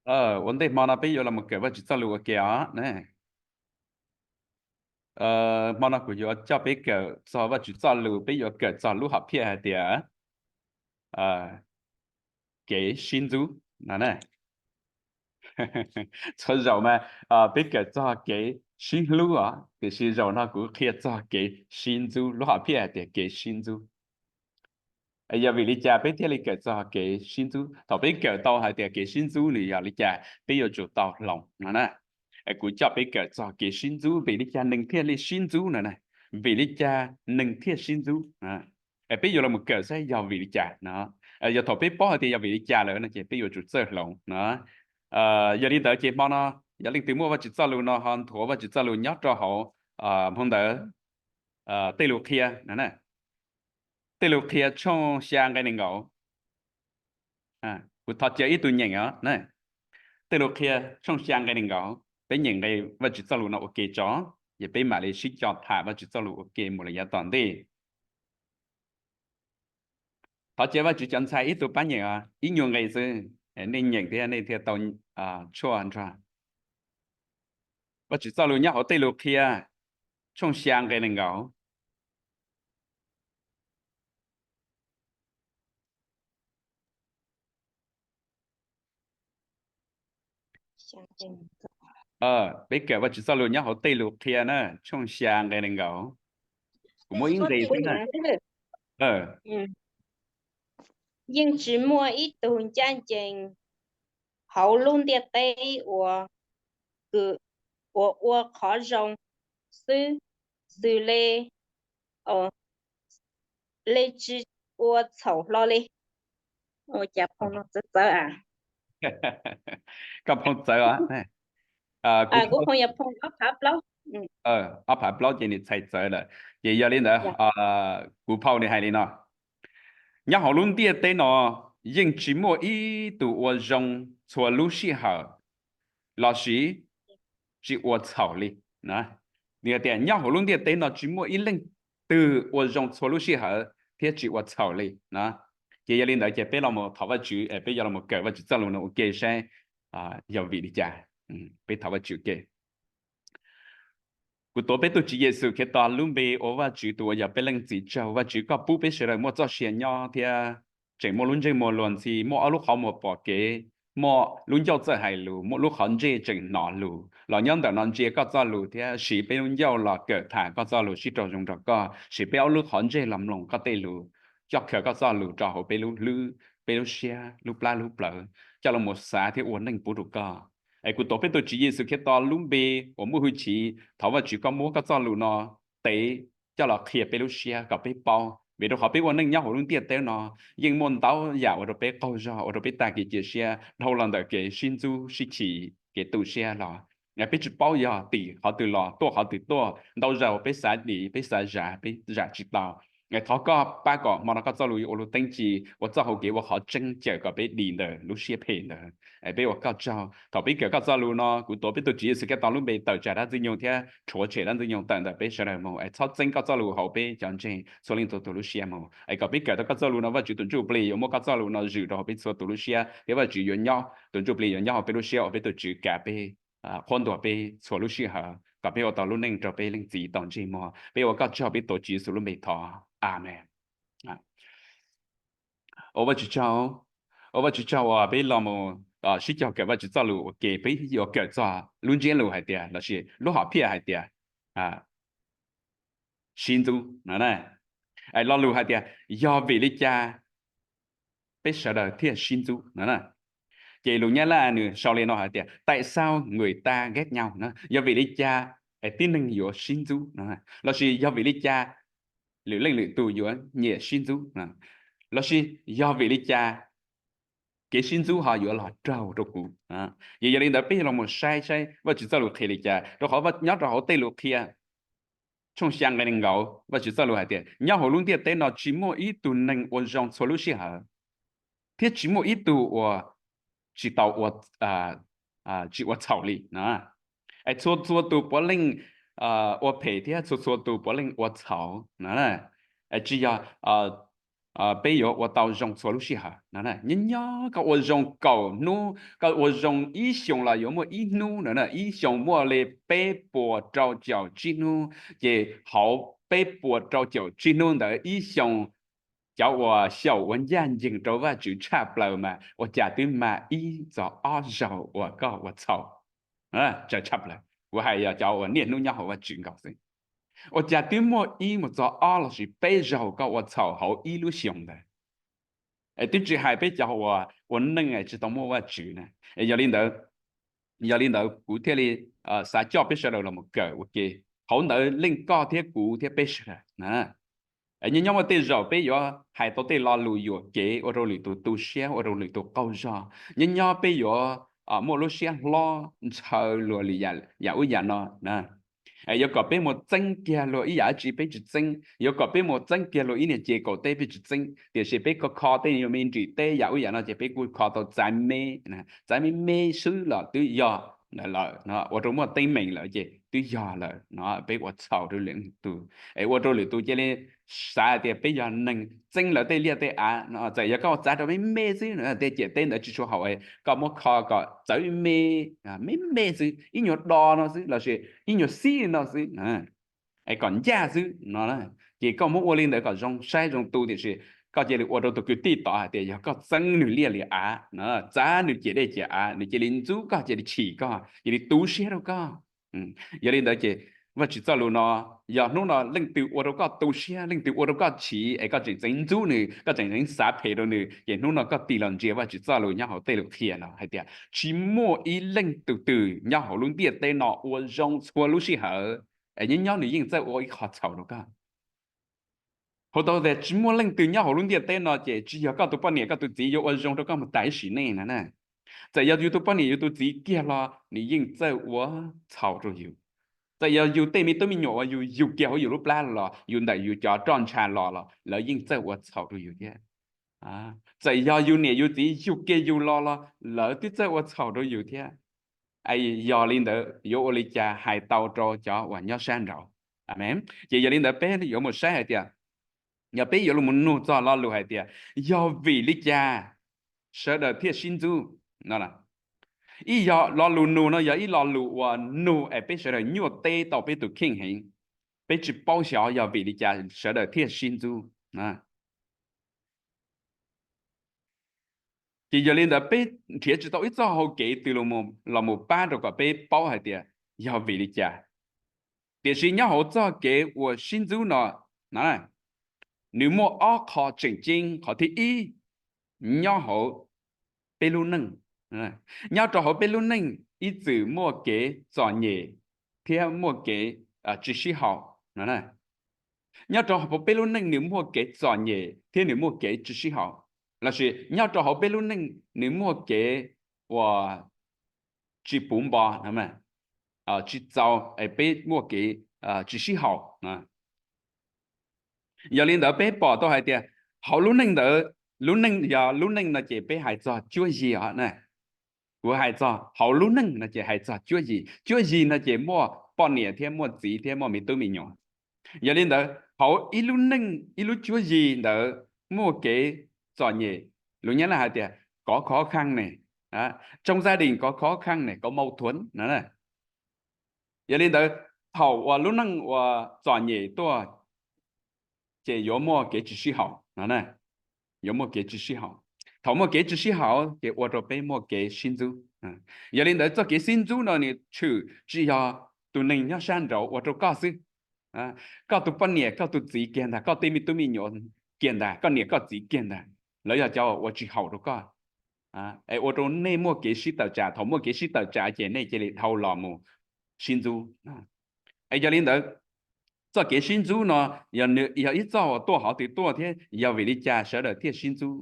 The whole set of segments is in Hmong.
Ua ntej hmo no peb yuav los kawm Vajtswv txoj lus ua ke os. Hmo no kuv yuav coj peb kawm txog Vajtswv txoj lus, peb yuav kawm txog lub hom phiaj hais tias kev sib ntxub no. Txhua zaus mas peb kawm txog kev sib hlub os, tiam sis zaum no kuv qhia txog kev sib ntxub, lub hom phiaj hais tias kev sib ntxub. Yog vim li cas peb thiaj li kawm txog kev sib ntxub? Thaum peb kawm tau hais tias kev sib ntxub nws yog li cas, peb yuav tsum tau hloov no na. Kuv coj peb kawm txog kev sib ntxub, vim li cas neeg thiaj li sib ntxub no na, vim li cas neeg thiaj sib ntxub. Peb yuav los kawm saib yog vim li cas no. Yog thaum peb paub hais tias yog vim li cas lawm no ces peb yuav tsum txawj hloov no. Yog li ntawd ces hmo no yog leej twg muaj Vajtswv txoj lus no ho nthuav Vajtswv txoj lus nyob rau hauv hmo ntawd, Tej Lus Qhia no, Tej Lus Qhia tshooj xya nqe nees nkaum. Kuv thov caw ib tug nyeem os. Tej Lus Qhia tshooj xya nqe nees nkaum, peb nyeem nqe Vajtswv txoj lus no ua ke tso, ces peb mam li sib cog tham Vajtswv txoj lus ua ke mus lawm yav tom ntej. Thov caw Vajtswv cov ntxhais ib tug pab nyeem os, ib nyuag nqe xwb, nej nyeem thiab nej thiaj tau tshuaj nrog. Vajtswv txoj lus nyob hauv Tej Lus Qhia tshooj xya nqe nees nkaum. Peb kawm Vajtswv txoj lus nyob hauv Tej Lus Qhia na, tshooj xya nqe nees nkaum. Kuv muab ib nqe xwb na. Yeej tsis muaj ib tug ncaj ncees hauv lub ntiaj teb uas, uas ua qhov zoo xwb, xws li, li tsis ua txhaum hlo li. Ua cas phoo no txawv txawv a? Koj phoo txawv os. Kuv phoo yog phoo ob phav plaub. Ob phav plaub ces nws txhais txawv lawm. Ces yog li ntawd kuv phau nws hais li no: Nyob hauv lub ntiaj teb no yeej tsis muaj ib tug ua zoo txhua lub sij hawm lossis tsis ua txhaum li. Nws tias nyob hauv lub ntiaj teb no tsis muaj ib leej twg ua zoo txhua lub sij hawm thiab tsis ua txhaum li na. Ces yog li ntawd ces peb los mus thov Vajtswv, peb yuav los kawm Vajtswv txoj lus no ua ke saib yog vim li cas. Peb thov Vajtswv ua ke. Kuv tuav peb tus Tswv Yexus Khetos lub npe ua Vajtswv tus uas yog peb Leej Txiv tsaug. Vajtswv, koj pub peb sawv daws muaj txoj sia nyob thiab tseem muaj lub ntsej muag luag ntxhi, muaj ob lub qhov muag pom kev, muaj lub ncauj txawj hais lus, muaj lub qhov ntsej tseem hnov lus los nyob ntawm no ntsia koj txoj lus thiab siv peb lub ncauj los kawm tham koj txoj lus sib raug zoo nrog koj, siv peb ob lub qhov ntsej los mloog koj tej lus, coj khaws koj txoj lus rau hauv peb lub hlwb, peb lub siab, lub plab lub plawv, coj los mus xav thiab ua neej pub rau koj. Es kuv tuav peb tus Tswv Yexus Khetos lub npe uas muaj hwj chim, thov Vajtswv koj muab koj txoj lus no tev coj los qhia peb lub siab kom peb paub. Vim rau qhov peb ua neej nyob hauv lub ntiaj teb no yeej muaj ntau yam ua rau peb qaug zog, ua rau peb tag kev cia siab, dhau los ntawm kev sib ntxub sib chim, kev tu siab los peb tsis paub yog tim qhov twg los tuaj qhov twg tuaj. Ntau zaus peb xav dim, peb xav zam, peb zam tsis tau. Thov koj pab kom hmo no koj txoj lus yuav ua lub teeb ci, ua txoj hau kev ua qhov tseeb cawm kom peb dim ntawm lub siab phem ntawd. Peb ua koj tsaug thaum peb kawm koj txoj lus no. Kuv tuav peb tus Tswv Yexus Khetos lub npe tawm tsam dab Ntxwg Nyoog thiab rhuav tshem dab Ntxwg Nyoog tawm ntawm peb sawv daws mus. Es txhob txeeb koj txoj lus hauv peb cov ntseeg txhua leej txhua tus lub siab mus. Es kom peb kawm tau koj txoj lus no, Vajtswv tus Ntsuj Plig yuav muab koj txoj lus no zwm rau hauv peb txhua tus lub siab, thiab Vajtswv yuav nyob, tus Ntsuj Plig yuav nyob hauv peb lub siab ua peb tus Tswv kav peb, qhuab ntuas peb txhua lub sij hawm kom peb ua tau lub neej rau peb Leej Txiv tau ntsej muag. Peb ua koj tsaug, peb tuav Tswv Yexus lub npe thov, Amees. Ua Vajtswv tsaug, ua Vajtswv tsaug uas peb los mus sib cog kawm Vajtswv txoj lus ua ke. Peb yuav kawm txog lub ntsiab lus hais tias, lossis lub hom phiaj hais tias sib ntxub no. Lo lus hais tias yog vim li cas peb sawv daws thiaj sib ntxub no. Ces lus Nyab Laj nws sau li no hais tias tại sao người ta ghét nhau no, yog vim li cas tib neeg yuav sib ntxub no, lossis yog vim li cas lwm leej lwm tus yuav nyiam sib ntxub, lossis yog vim li cas kev sib ntxub ho yuav los raug rau kuv. Ces yog li ntawd peb yuav los mus saib saib Vajtswv txoj lus qhia li cas, rau qhov nyob rau hauv Tej Lus Qhia tshooj xya nqe nees nkaum, Vajtswv txoj lus hais tias nyob hauv lub ntiaj teb no tsis muaj ib tug neeg ua zoo txhua lub sij hawm, thiab tsis muaj ib tug uas tsis tau ua, tsis ua txhaum li. Es txhua txhua tus puav leej ua phem thiab txhua txhua tus puav leej ua txhaum no. Tsis yog peb yuav ua tau zoo txhua lub sij hawm no. Nyob nyob koj ua zoo kaum hnub, koj ua zoo ib xyoos los yuav muaj ib hnub no, ib xyoos muaj li peb puas rau caum tsib hnub, ces hauv peb puas rau caum tsib hnub ntawd ib xyoos cov uas xyaum ua ncaj ncees rau Vajtswv tshaj plaws mas ua cas twb mag ib txog ob zaug uas koj ua txhaum. Tshaj plaws kuv hais yog cov uas niaj hnub nyob hauv Vajtswv nkaus xwb. Ua cas twb muaj ib mus txog ob lossis peb zaug koj ua txhaum hauv ib lub xyoos ntawd. Es twb tsis hais peb cov uas ua neej tsis tau muaj Vajtswv na. Yog li ntawd, yog li ntawd kuv thiaj li xav coj peb sawv daws los mus kawm ua ke. Hauv ntawd yeej koj thiab kuv thiab peb sawv daws. Nyob nyob muaj tej zaum peb yuav hais tau tej lo lus yuam kev ua rau lwm tus tu siab, ua rau lwm tus qaug zog. Nyob nyob peb yuav muaj lub siab hlob ntshaw luag li yam ub yam no. Yuav kom peb mus txeeb kiag luag ib yam dab tsi peb tsis txeeb, yuav kom peb mus txeeb kiag luag ib niag ce kaum teb peb tsis txeeb, tiam sis peb kho kho tej me nrim teb yam ub yam no ces peb kuj kho tau txav me, txav me me xwb los twb yog lawm, ua rau muaj teeb meem lawm ces twb yog lawm no. Peb ua txhaum rau lwm tus es ua rau lwm tus cia li xav tias peb yog neeg txeeb lawv tej liaj tej av no. Txawm yog koj txav rau me me xwb, tej ciam teb ntawd tsis tshua haum, koj muab kho kom txawv me me xwb, ib nyuag do no xwb lossis ib nyuag xib no xwb, es kom ncaj xwb no, ces koj muab ua li ntawd kom zoo saib zoo tu, tiam sis koj cia li ua rau tus kwv tij tod hais tias yog koj txeeb nws liaj li av no, txav nws ciam dej ciam av, nws cia li ntxub koj, cia li chim koj, cia li tu siab rau koj. Yog li ntawd ces Vajtswv txoj lus no, yog hnub no leej twg ua rau koj tu siab, leej twg ua rau koj chim es koj tseem txeev ntxub nws, koj tseem txeev xav phem rau nws, ces hnub no koj tig los ntsia Vajtswv txoj lus nyob hauv tej lus qhia no hais tias tsis muaj ib leej tus twg nyob hauv lub ntiaj teb no ua zoo txhua lub sij hawm es nyob nyob nws yeej txawj ua ib qho txhaum rau koj. Hauv tau tias tsis muaj leej twg nyob hauv lub ntiaj teb no ces tsis yog koj tus poj niam koj tus txiv yuav ua zoo rau koj mus tas ib sim neej na. Txawm yog yus tus poj niam yus tus txiv kiag los nws yeej txawj ua txhaum rau yus. Txawm yog yus tej me tub me nyuam uas yus yug kiag hauv yus lub plab los, yus ntawm yus cov roj ntsha los los lawv yeej txawj ua txhaum rau yus thiab. Txawm yog yus niam yus txiv yug kiag yus los los lawv twb txawj ua txhaum rau yus thiab. Yog li ntawd yuav ua li cas hais tau rau cov uas nyob sab nraud? Ces yog li ntawd peb yuav mus saib hais tias, yog peb yuav los nug txog lo lus hais tias yog vim li cas sawv daws thiaj sib ntxub no, ib yog lo lus nug no yog ib lo lus uas nug es peb sawv daws nyuaj teb tau peb tus kheej heev. Peb tsis paub xyov yog vim li cas sawv daws thiaj sib ntxub. Ces yog li ntawd peb nrhiav tsis tau ib txoj hau kev twg los mus pab rau kom peb paub hais tias yog vim li cas. Tiam sis nyob hauv txoj kev uas sib ntxub no, nws muaj ob qho tseem ceeb. Qhov thib ib, nyob hauv peb lub neej, nyob rau hauv peb lub neej ib txwm muaj kev txom nyem thiab muaj kev tsis sib haum. Nyob rau hauv peb lub neej nws muaj kev txom nyem thiab nws muaj kev tsis sib haum, lossis nyob rau hauv peb lub neej nws muaj kev uas tsis puv npo, tsis txaus, peb muaj kev tsis sib haum. Yog li ntawd peb pom tau hais tias hauv lub neej ntawd, lub neej, yog lub neej no ces peb hais txog cuab yig os. Kuv hais txog hauv lub neej no ces hais txog cuab yig. Cuab yig no ces muaj poj niam thiab muaj txiv thiab muaj me tub me nyuam. Yog li ntawd hauv ib lub neej ib lub cuab yig ntawd muaj kev txom nyem, lus Nyab Laj hais tias có khó khăn này, trong gia đình có khó khăn này, có mâu thuẫn no. Yog li ntawd thaum uas lub neej uas txom nyem tuaj ces yuav muaj kev tsis sib haum, yuav muaj kev tsis sib haum. Thaum muaj kev tsis sib haum ces ua rau peb muaj kev sib ntxub. Yog li ntawd txoj kev sib ntxub no nws tshwm tsis yog tus neeg nyob sab nraud ua rau koj xwb. Koj tus poj niam koj tus txiv kiag ntag, koj tej me tub me nyuam kiag ntag, koj niam koj txiv kiag ntag, lawv yog cov ua tsis haum rau koj, es ua rau nej muaj kev sib tawm tsam. Thaum muaj kev sib tawm tsam ces nej cia li dhau los mus sib ntxub. Es yog li ntawd txoj kev sib ntxub no yog ib txoj uas tuaj hov twg tuaj thiab yog vim li cas sawv daws thiaj sib ntxub?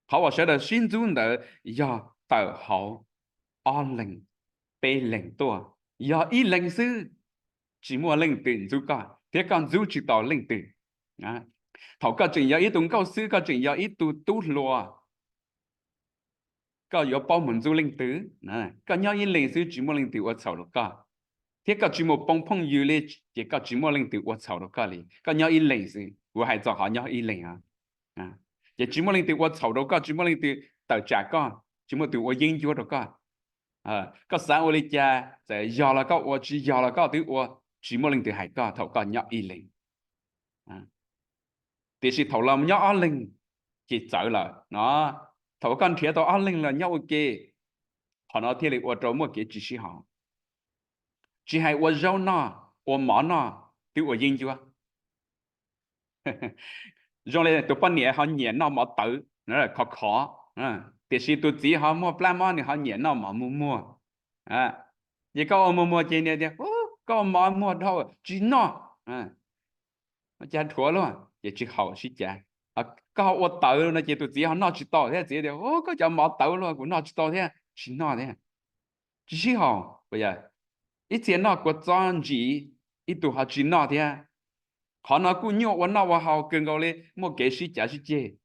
Qhov uas sawv daws sib ntxub ntawd yog tawm hauv ob leeg, peb leeg tuaj. Yog ib leeg xwb tsis muaj leej twg ntxub koj thiab koj ntxub tsis tau leej twg. Thaum koj tseem yog ib tug nkauj xwb, koj tseem yog ib tug tub hluas, koj yuav paub mus ntxub leej twg? Koj nyob ib leeg xwb tsis muaj leej twg ua txhaum rau koj, thiab koj tsis mus poo phooj ywg li ces koj tsis muaj leej twg ua txhaum rau koj li. Koj nyob ib leeg xwb, kuv hais txog qhov nyob ib leeg. Ces tsis muaj leej twg ua txhaum rau koj, tsis muaj leej twg tawm tsam koj, tsis muaj tus ua yeeb ncuab rau koj. Koj xav ua li cas, txawm yog los koj ua, tsis yog los koj twb ua, tsis muaj leej twg hais koj thaum koj nyob ib leeg. Tiam sis thaum los nyob ob leeg ces txawv lawm no. Thaum koj nrhiav tau ob leeg los nyob ua ke, qhov no thiaj li ua rau muaj kev tsis sib haum. Tsis hais ua zaub noj, ua mov noj, twb ua yeeb ncuab. Zoo li tus poj niam ho nyiam noj mov tawv, khov khov, tiam sis tus txiv ho muaj plab mob, nws ho nyiam noj mov muag muag. Ces koj ua muag muag ces nws tias, koj ua mov muag dhau, tsis noj. Cas dhuav luaj, ces tsis haum sib cav. Koj ua tawv no ces tus txiv ho noj tsis tau thiab, txiv tias, koj cov mov tawv luaj, kuv noj tsis tau thiab, tsis noj thiab. Tsis sib haum. Ib txhia noj kua txob ntsim, ib tug ho tsis noj thiab. Qhov no kuj nyuaj ua noj ua haus kawg nkaus li, muaj kev sib cav sib ceg.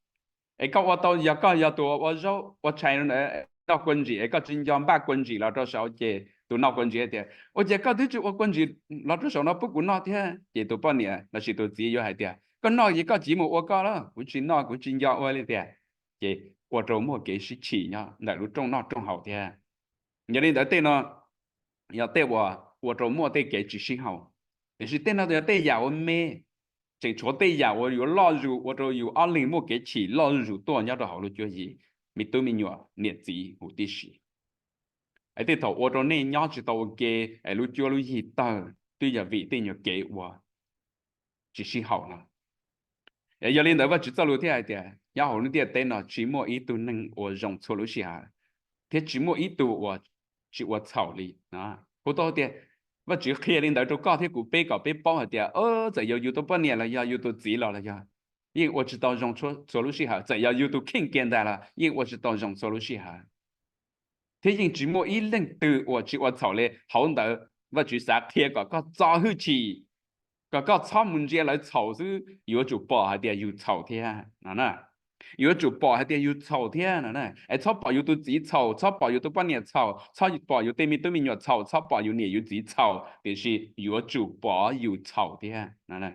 Es koj ua tau, yog koj yog tus ua zaub ua tshais, noj kua ntsim es koj tsis nco npaj kua ntsim los rau saud, ces tus noj kua ntsim tias, ua cas koj twb tsis ua kua ntsim los rau saum no pub kuv noj thiab? Ces tus poj niam lossis tus txiv yuav hais tias, koj noj ces koj cia li mus ua koj los, kuv tsis noj, kuv tsis nco ua li tias. Ces ua rau muaj kev sib chim nyob ntawm lub rooj noj rooj haus thiab. Yog li ntawd tej no yog tej uas ua rau muaj tej kev tsis sib haum. Tiam sis tej no yog tej yam uas me, tseem tshuav tej yam uas yuav loj zus ua rau yus ob leeg muaj kev chim loj zuj zus tuaj nyob rau hauv lub cuab yig me tub me nyuam niam txiv huv tib si. Es tej thaum ua rau nej nyob tsis tau ua ke, es lub cuab lub yig tawg twb yog vim tej nyuag kev ua tsis sib haum no. Yog li ntawd Vajtswv txoj lus thiaj hais tias nyob hauv lub ntiaj teb no tsis muaj ib tug neeg uas zoo txhua lub sij hawm, thiab tsis muaj ib tug uas tsis ua txhaum li. Kuv tau tias Vajtswv qhia li ntawd rau koj thiab kuv peb kom peb paub hais tias txawm yog yus tus poj niam los yog yus tus txiv los los yog, yeej ua tsis tau zoo txhua lub sij hawm, txawm yog yus tus kheej kiag ntag los yeej ua tsis tau zoo txhua lub sij hawm. Thiab yeej tsis muaj ib leej twg uas tsis ua txhaum li. Hauv ntawd Vajtswv xav qhia kom koj txo hwj chim, kom koj txhob mus ntsia lawv txhaum xwb, yuav tsum pom hais tias yus txhaum thiab no. Yuav tsum pom hais tias yus txhaum thiab no. Es txhob pom yus tus txiv txhaum, txhob pom yus tus poj niam txhaum, txhob pom yus tej me tub me nyuam txhaum, txhob pom yus niam yus txiv txhaum, tiam sis yuav tsum pom yus txhaum thiab no.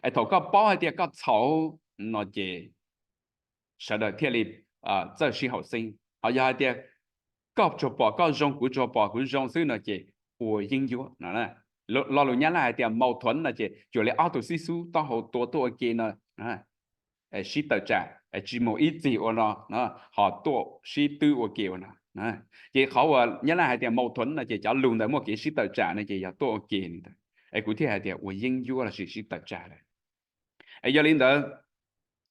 Es thaum koj paub hais tias koj txhaum no ces sawv daws thiaj li txawj sib haum xeeb. Ho yog hais tias koj tsuas pom koj zoo, kuv tsuas pom kuv zoo xwb no ces ua yeeb ncuab no. Lo lus Nyab Laj hais tias mâu thuẫn no ces cuag li ob tug xib xub taub hau tua tuaj ua ke no, sib tawm tsam, tsis mus ib txhis ua no, ho tuaj sib twb ua ke ua no. Ces qhov uas Nyab Laj hais tias mâu thuẫn no ces cov lus ntawd muaj kev sib tawm tsam no ces yog tuaj ua ke li ntawd. Es kuv thiaj hais tias ua yeeb ncuab lossis sib tawm tsam lawm. Es yog li ntawd,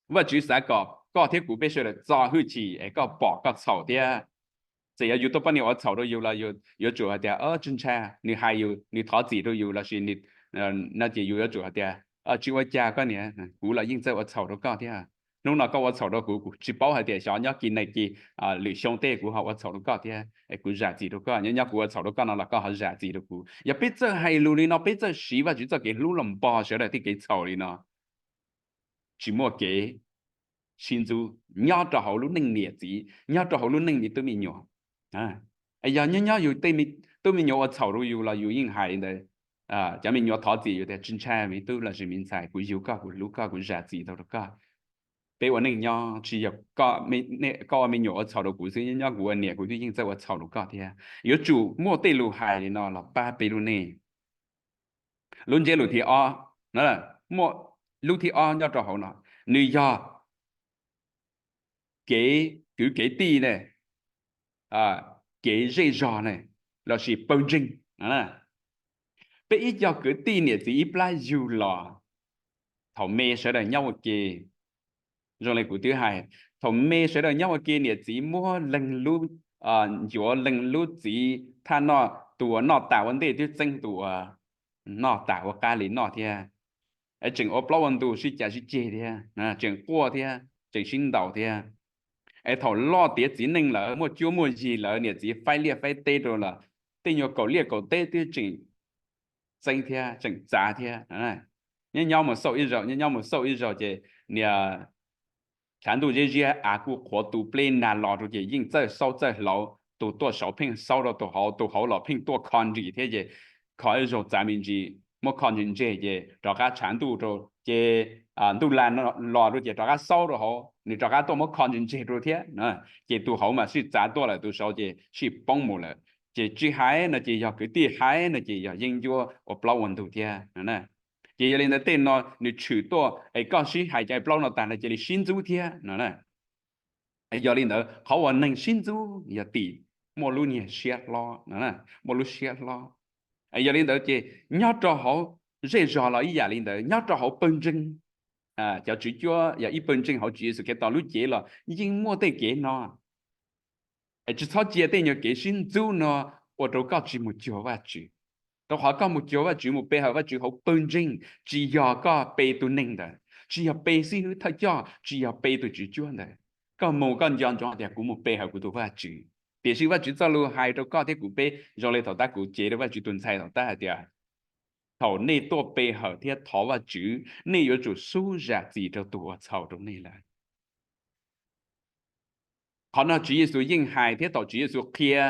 Vajtswv xav kom koj thiab kuv peb sawv daws txo hwj chim es koj pom koj txhaum thiab. Txawm yog yus tus poj niam ua txhaum rau yus los yuav tsum hais tias tsis ntshai, nws hais yus, nws thov txim rau yus lossis no ces yus yuav tsum hais tias tsis ua cas koj niam, kuv los yeej txawj ua txhaum rau koj thiab. Hnub no koj ua txhaum rau kuv, kuv tsis paub hais tias xyov nyob kis neeg kis lwm xyoo tej kuv ho ua txhaum rau koj thiab, es kuv zam txim rau koj. Nyob nyob kuv ua txhaum rau koj no los koj ho zam txim rau kuv. Yog peb txawj hais lus li no, peb txawj siv Vajtswv txoj kev hlub los npog sawv daws tej kev txhaum li no, tsis muaj kev sib ntxub nyob rau hauv lub neej niam txiv, nyob rau hauv lub neej me tub me nyuam. Yog nyob nyob yus tej tub me nyuam ua txhaum rau yus los yus yeej hais li ntawd, cov me nyuam thov txim yus tias tsis ntshai me tub lossis me ntxhais, kuv yug koj, kuv hlub koj, kuv zam txim tau rau koj. Peb ua neej nyob tsis yog koj ua me nyuam ua txhaum rau kuv xwb, nyob nyob kuv ua niam kuv twb yeej txawj ua txhaum rau koj thiab. Yuav tsum muaj tej lus hais li no los pab peb lub neej. Lub ntsiab lus thib ob, muaj lub thib ob nyob rau hauv no, nws yog kev kwv kev tij ne, kev zej zog ne, lossis pawg ntseeg. Peb ib co kwv tij niam txiv ib plab yug los, thaum me sawv daws nyob ua ke, zoo li kuv twb hais, thaum me sawv daws nyob ua ke niam txiv muab leeg lub, ncuav leeg lub txiv thaj noj, tus uas noj tas ua ntej twb txeeb tus uas noj tas ua qab li noj thiab. Tseem ua plaub ua ntug sib cav sib ceg thiab, tseem quaj thiab, tseem sib ntaus thiab. Es thaum loj tiav txiv neej lawm, muaj cuab muaj yig lawm, niam txiv faib liaj faib teb rau lawm, tej nyuag kaum liaj kaum teb twb tseem txeeb thiab, tseem txav thiab. Nyob nyob mus xauj ib zaug, nyob nyob mus xauj ib zaug ces niag tshav ntuj ziab ziab av kuj qhuav tu pleb nag los rau ces yeej txawj xauj txawj hlauv, tus tuaj saud pheej xauj rau tus hauv, tus hauv los pheej tuaj kho nrim thiab ces kho ib zaug txav me ntsis, muab kho ntseg ntseg ces rov qab tshav ntuj rau ces ntuj las los rau ces rov qab xaub rau hauv, nws rov qab tuaj muab kho ntseg ntseg rau thiab. Ces tus hauv mas sij txav tuaj lawm, tus saud ces sij poob mus lawm. Ces tsis hais no ces yog kwv tij, hais no ces yog yeeb ncuab ua plaub ua ntug thiab no. Ces yog li ntawd tej no nws tshwm tuaj es koj sib hais cov plaub no tag no cia li sib ntxub thiab no. Yog li ntawd qhov uas neeg sib ntxub yog tim muaj lub niag siab hlob, muaj lub siab hlob. Yog li ntawd ces nyob rau hauv zej zog los ib yam li ntawd, nyob rau hauv pawg ntseeg, cov tswv cuab yog ib pawg ntseeg hauv Tswv Yexus Khetos lub cev los yeej muaj tej kev no. Es tsis txhob cia tej nyuag kev sib ntxub no ua rau koj tsis mus cuag Vajtswv. Rau qhov koj mus cuag Vajtswv, mus pe hawm Vajtswv hauv pawg ntseeg, tsis yog koj pe tus neeg ntawd, tsis yog pe xib hwb thawj coj, tsis yog pe tus tswv cuab ntawd. Koj mus koj nco ntsoov tias kuv mus pe hawm kuv tus Vajtswv. Tiam sis Vajtswv txoj lus hais rau koj thiab kuv peb zoo li thaum tab kuv cev rau Vajtswv tus ntxhais thaum tab hais tias, thaum nej tuaj pe hawm thiab thov Vajtswv, nej yuav tsum xub zam txim rau tus ua txhaum rau nej lawm. Qhov no Tswv Yexus yeej hais thiab thaum Tswv Yexus qhia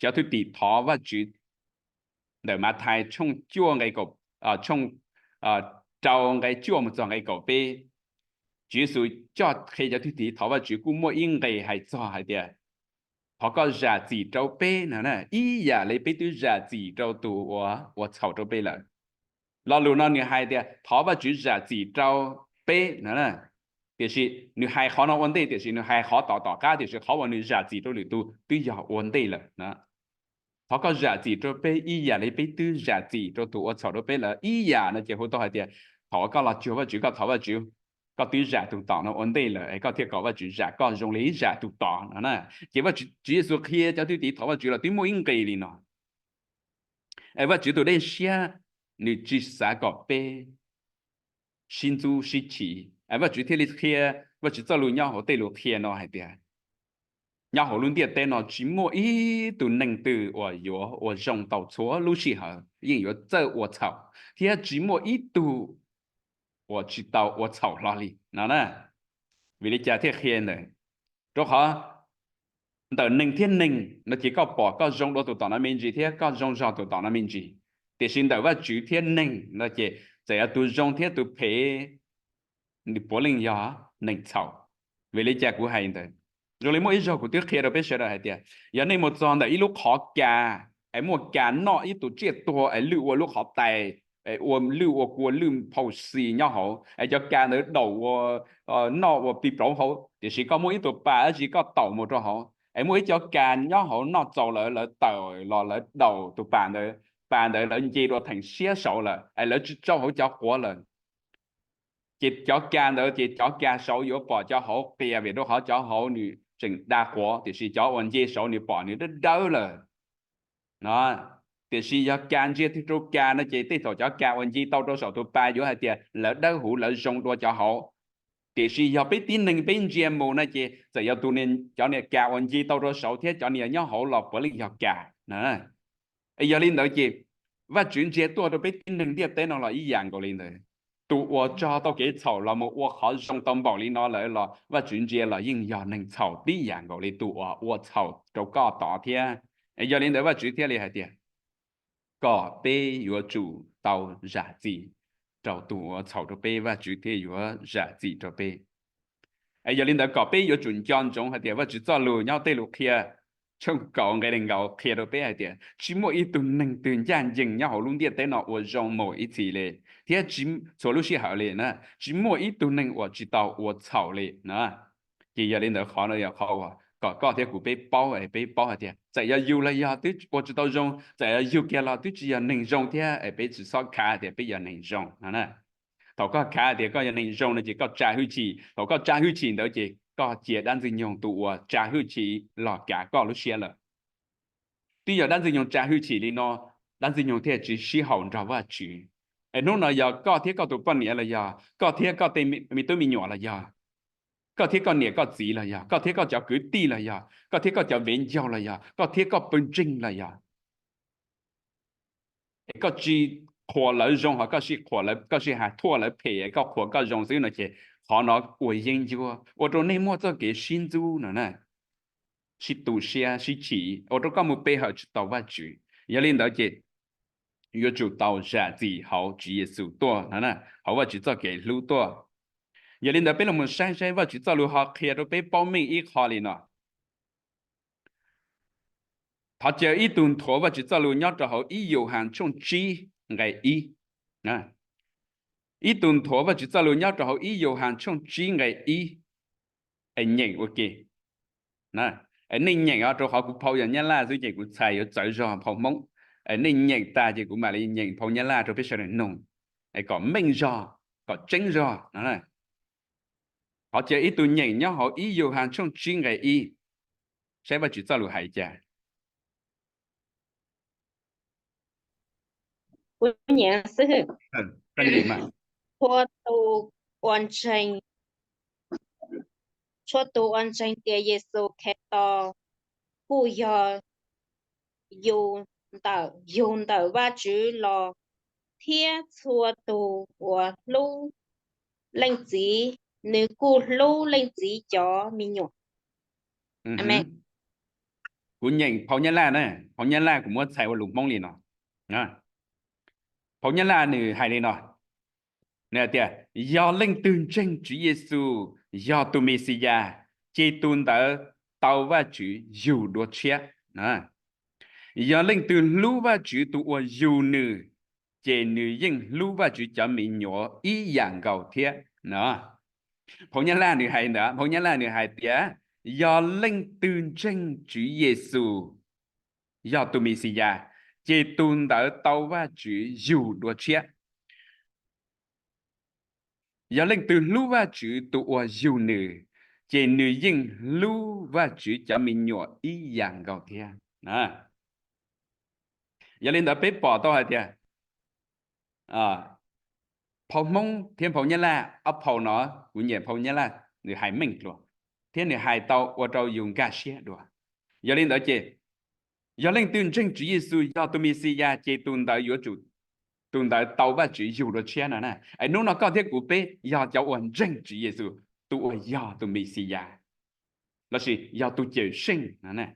cov thwj tim thov Vajtswv ntawm Mathais tshooj cuaj nqe, tshooj rau nqe cuaj mus txog nqe kaum peb, Tswv Yexus coj qhia cov thwj tim thov Vajtswv kuj muaj ib nqe hais txog hais tias, thov koj zam txim rau peb no ib yam li peb twb zam txim rau tus uas ua txhaum rau peb lawm. Lo lus no nws hais tias thov Vajtswv zam txim rau peb no. Tiam sis nws hais qhov no ua ntej, tiam sis nws hais qhov tom tom qab, tiam sis qhov uas nws zam txim rau lwm tus twb yog ua ntej lawm. Thov koj zam txim rau peb ib yam li peb twb zam txim rau tus ua txhaum rau peb lawm ib yam no ces hu tau hais tias thaum koj los cuag Vajtswv, koj thov Vajtswv, koj twb zam tus tom no ua ntej lawm es koj thiaj kom Vajtswv zam koj zoo li zam tus tom no. Ces Tswv Yexus qhia cov thwj tim thov Vajtswv los twb muaj ib nqe li no. Es Vajtswv tus dej siab nws tsis xav kom peb sib ntxub sib chim, Vajtswv thiaj li qhia, Vajtswv txoj lus nyob hauv tej lus qhia no hais tias, nyob hauv lub ntiaj teb no tsis muaj ib tug neeg twg uas yuav ua zoo tau txhua lub sij hawm, yeej yuav txawj ua txhaum, thiab tsis muaj ib tug uas tsis tau ua txhaum hlo li no. Vim li cas thiaj qhia ntawd? Rau qhov ntawm neeg thiab neeg no ces koj pom koj zoo dua tus tom no me ntsis thiab koj zoo zog tus tom no me ntsis, tiam sis ntawm Vajtswv thiab neeg no ces txawm yog tus zoo thiab tus phem, nws puav leej yog neeg txhaum. Vim li cas kuv hais ntawd? Zoo li muaj ib zaug kuv twb qhia rau peb sawv daws hais tias, yog nej mus txog ntawm ib lub qhov kas es muaj kas noj ib tug tsiaj tuag es lwj ua lub qhov tais, es ua lwj ua kua lwj phau xis nyob hauv es cov kas ntawd daum ua noj ua plig plauv hauv, tiam sis koj muaj ib tug pas dab tsi koj taum mus rau hauv es muaj ib cov kas nyob hauv noj txaus lawv, lawv tawm los lawv daum tus pas ntawd, pas ntawd lawv nce dua theem siab saud lawm es lawv tsis tsau hauv cov quav lawm. Ces cov kas ntawd ces cov kas saud yuav pom cov hauv qias vim rau qhov cov hauv nws tseem da quav, tiam sis cov uas nce saud nws pom nws dawb dawb lawm. Tiam sis yog kas ntsia twg rau kas no ces tej thaum cov kas uas nce tau rau saum tus pas yuav hais tias lawv dawb huv lawv zoo dua cov hauv. Tiam sis yog peb tib neeg peb ntsia mus no ces txawm yog tus, cov niag kas uas nce tau rau saud thiab cov niag nyob hauv los puav leej yog kas. Yog li ntawd ces Vajtswv ntsia tuaj rau peb tib neeg ntiaj teb no los ib yam nkaus li ntawd. Tus uas tso tau kev txhaum los mus ua qhov zoo tau npaum li no lawm los Vajtswv ntsia los yeej yog neeg txhaum tib yam nkaus li tus uas ua txhaum rau koj tod thiab. Yog li ntawd Vajtswv thiaj li hais tias kom peb yuav tsum tau zam txim rau tus uas txhaum rau peb, Vajtswv thiaj yuav zam txim rau peb. Yog li ntawd kom peb yuav tsum nco ntsoov hais tias Vajtswv txoj lus nyob tej lus qhia tshooj kaum nqe nees nkaum qhia rau peb hais tias tsis muaj ib tug neeg twg ncaj ncees nyob hauv lub ntiaj teb no ua zoo mus ib txhis li, thiab txhua lub sij hawm li na, tsis muaj ib tug neeg uas tsis tau ua txhaum li na. Ces yog li ntawd qhov no yog qhov uas kom koj thiab kuv peb paub, peb paub hais tias txawm yog yus los yog twb ua tsis tau zoo, txawm yog yus kiag los twb tsis yog neeg zoo thiab, peb tsis txhob khav tias peb yog neeg zoo no na. Thaum koj khav tias koj yog neeg zoo no ces koj tsa hwj chim, thaum koj tsa hwj chim ntawd ces koj cia dab ntxwg nyoog tus uas tsa hwj chim los kav koj lub siab lawm. Twb yog dab ntxwg nyoog tsa hwj chim li no, dab ntxwg nyoog thiaj tsis sib haum nrog Vajtswv. Es hnub no yog koj thiab koj tus poj niam los yog koj thiab koj tej me tub me nyuam los yog koj thiab koj niam koj txiv los yog koj thiab koj cov kwv tij los yog koj thiab koj cov viv ncaus los yog koj thiab koj pawg ntseeg los yog es koj tsis qhuas lawv zoo, ho koj sib qhuas, koj sib hais thuaj lawv phem, koj qhuas koj zoo xwb no ces qhov no ua yeeb ncuab ua rau nej muaj txoj kev sib ntxub no na, sib tu siab sib chim ua rau koj mus pe hawm tsis tau Vajtswv. Yog li ntawd ces yuav tsum tau zam txim hauv Tswv Yexus tuaj no, hauv Vajtswv txoj kev hlub tuaj. Yog li ntawd peb los mus saib saib Vajtswv txoj lus ho qhia rau peb paub meej ib qho li no. Thov caw ib tug nthuav Vajtswv txoj lus nyob rau hauv ib Yauhas tshooj tsib nqe ib. Ib tug nthuav Vajtswv txoj lus nyob rau hauv ib Yauhas tshooj tsib nqe ib. Es nyeem ua ke. Nej nyeem os, rau qhov kuv phau yog Nyab Laj xwb ces kuv txhais yuav txawv zog phau Hmoob. Nej nyeem tag ces kuv mam li nyeem phau Nyab Laj rau peb sawv daws mloog, es kom meej zog, kom tseeb zog no. Thov caw ib tug nyeem nyob hauv ib Yauhas tshooj tsib nqe ib, saib Vajtswv txoj lus hais cas. Kuv nyeem xwb. Txhua tus ua ntseeg, txhua tus ua ntseeg tias Yexus Khetos kuj yog yug ntawm, yug ntawm Vajtswv los, thiab txhua tus uas hlub Leej Txiv, nws kuj hlub Leej Txiv cov me nyuam. Kuv nyeem phau Nyab Laj na, phau Nyab Laj kuv muab txhais ua lus Hmoob li no. Phau Nyab Laj nws hais li no, nws hais tias, yog leej twg ntseeg Tswv Yexus yog tus Mexiyas, ces tus ntawd tau Vajtswv yug dua tshiab. Yog leej twg hlub Vajtswv tus uas yug nws, ces nws yeej hlub Vajtswv cov me nyuam ib yam nkaus thiab no. Phau Nyab Laj nws hais ntawd, phau Nyab Laj nws hais tias, yog leej twg ntseeg Tswv Yexus yog tus Mexiyas, ces tus ntawd tau Vajtswv yug dua tshiab. Yog leej twg hlub Vajtswv tus uas yug nws, ces nws yeej hlub Vajtswv cov me nyuam ib yam nkaus thiab. Yog li ntawd peb pom tau hais tias phau Hmoob thiab phau Nyab Laj, ob phau no kuv nyiam phau Nyab Laj, nws hais meej dua thiab nws hais tau ua rau yus nkag siab dua. Yog li ntawd ces, yog leej twg ntseeg Tswv Yexus yog tus Mexiyas ces tus ntawd yuav tsum, tus ntawd tau Vajtswv yug dua tshiab no na. Es hnub no koj thiab kuv peb yog cov uas ntseeg Tswv Yexus tus uas yog tus Mexiyas lossis yog tus cawm seej no.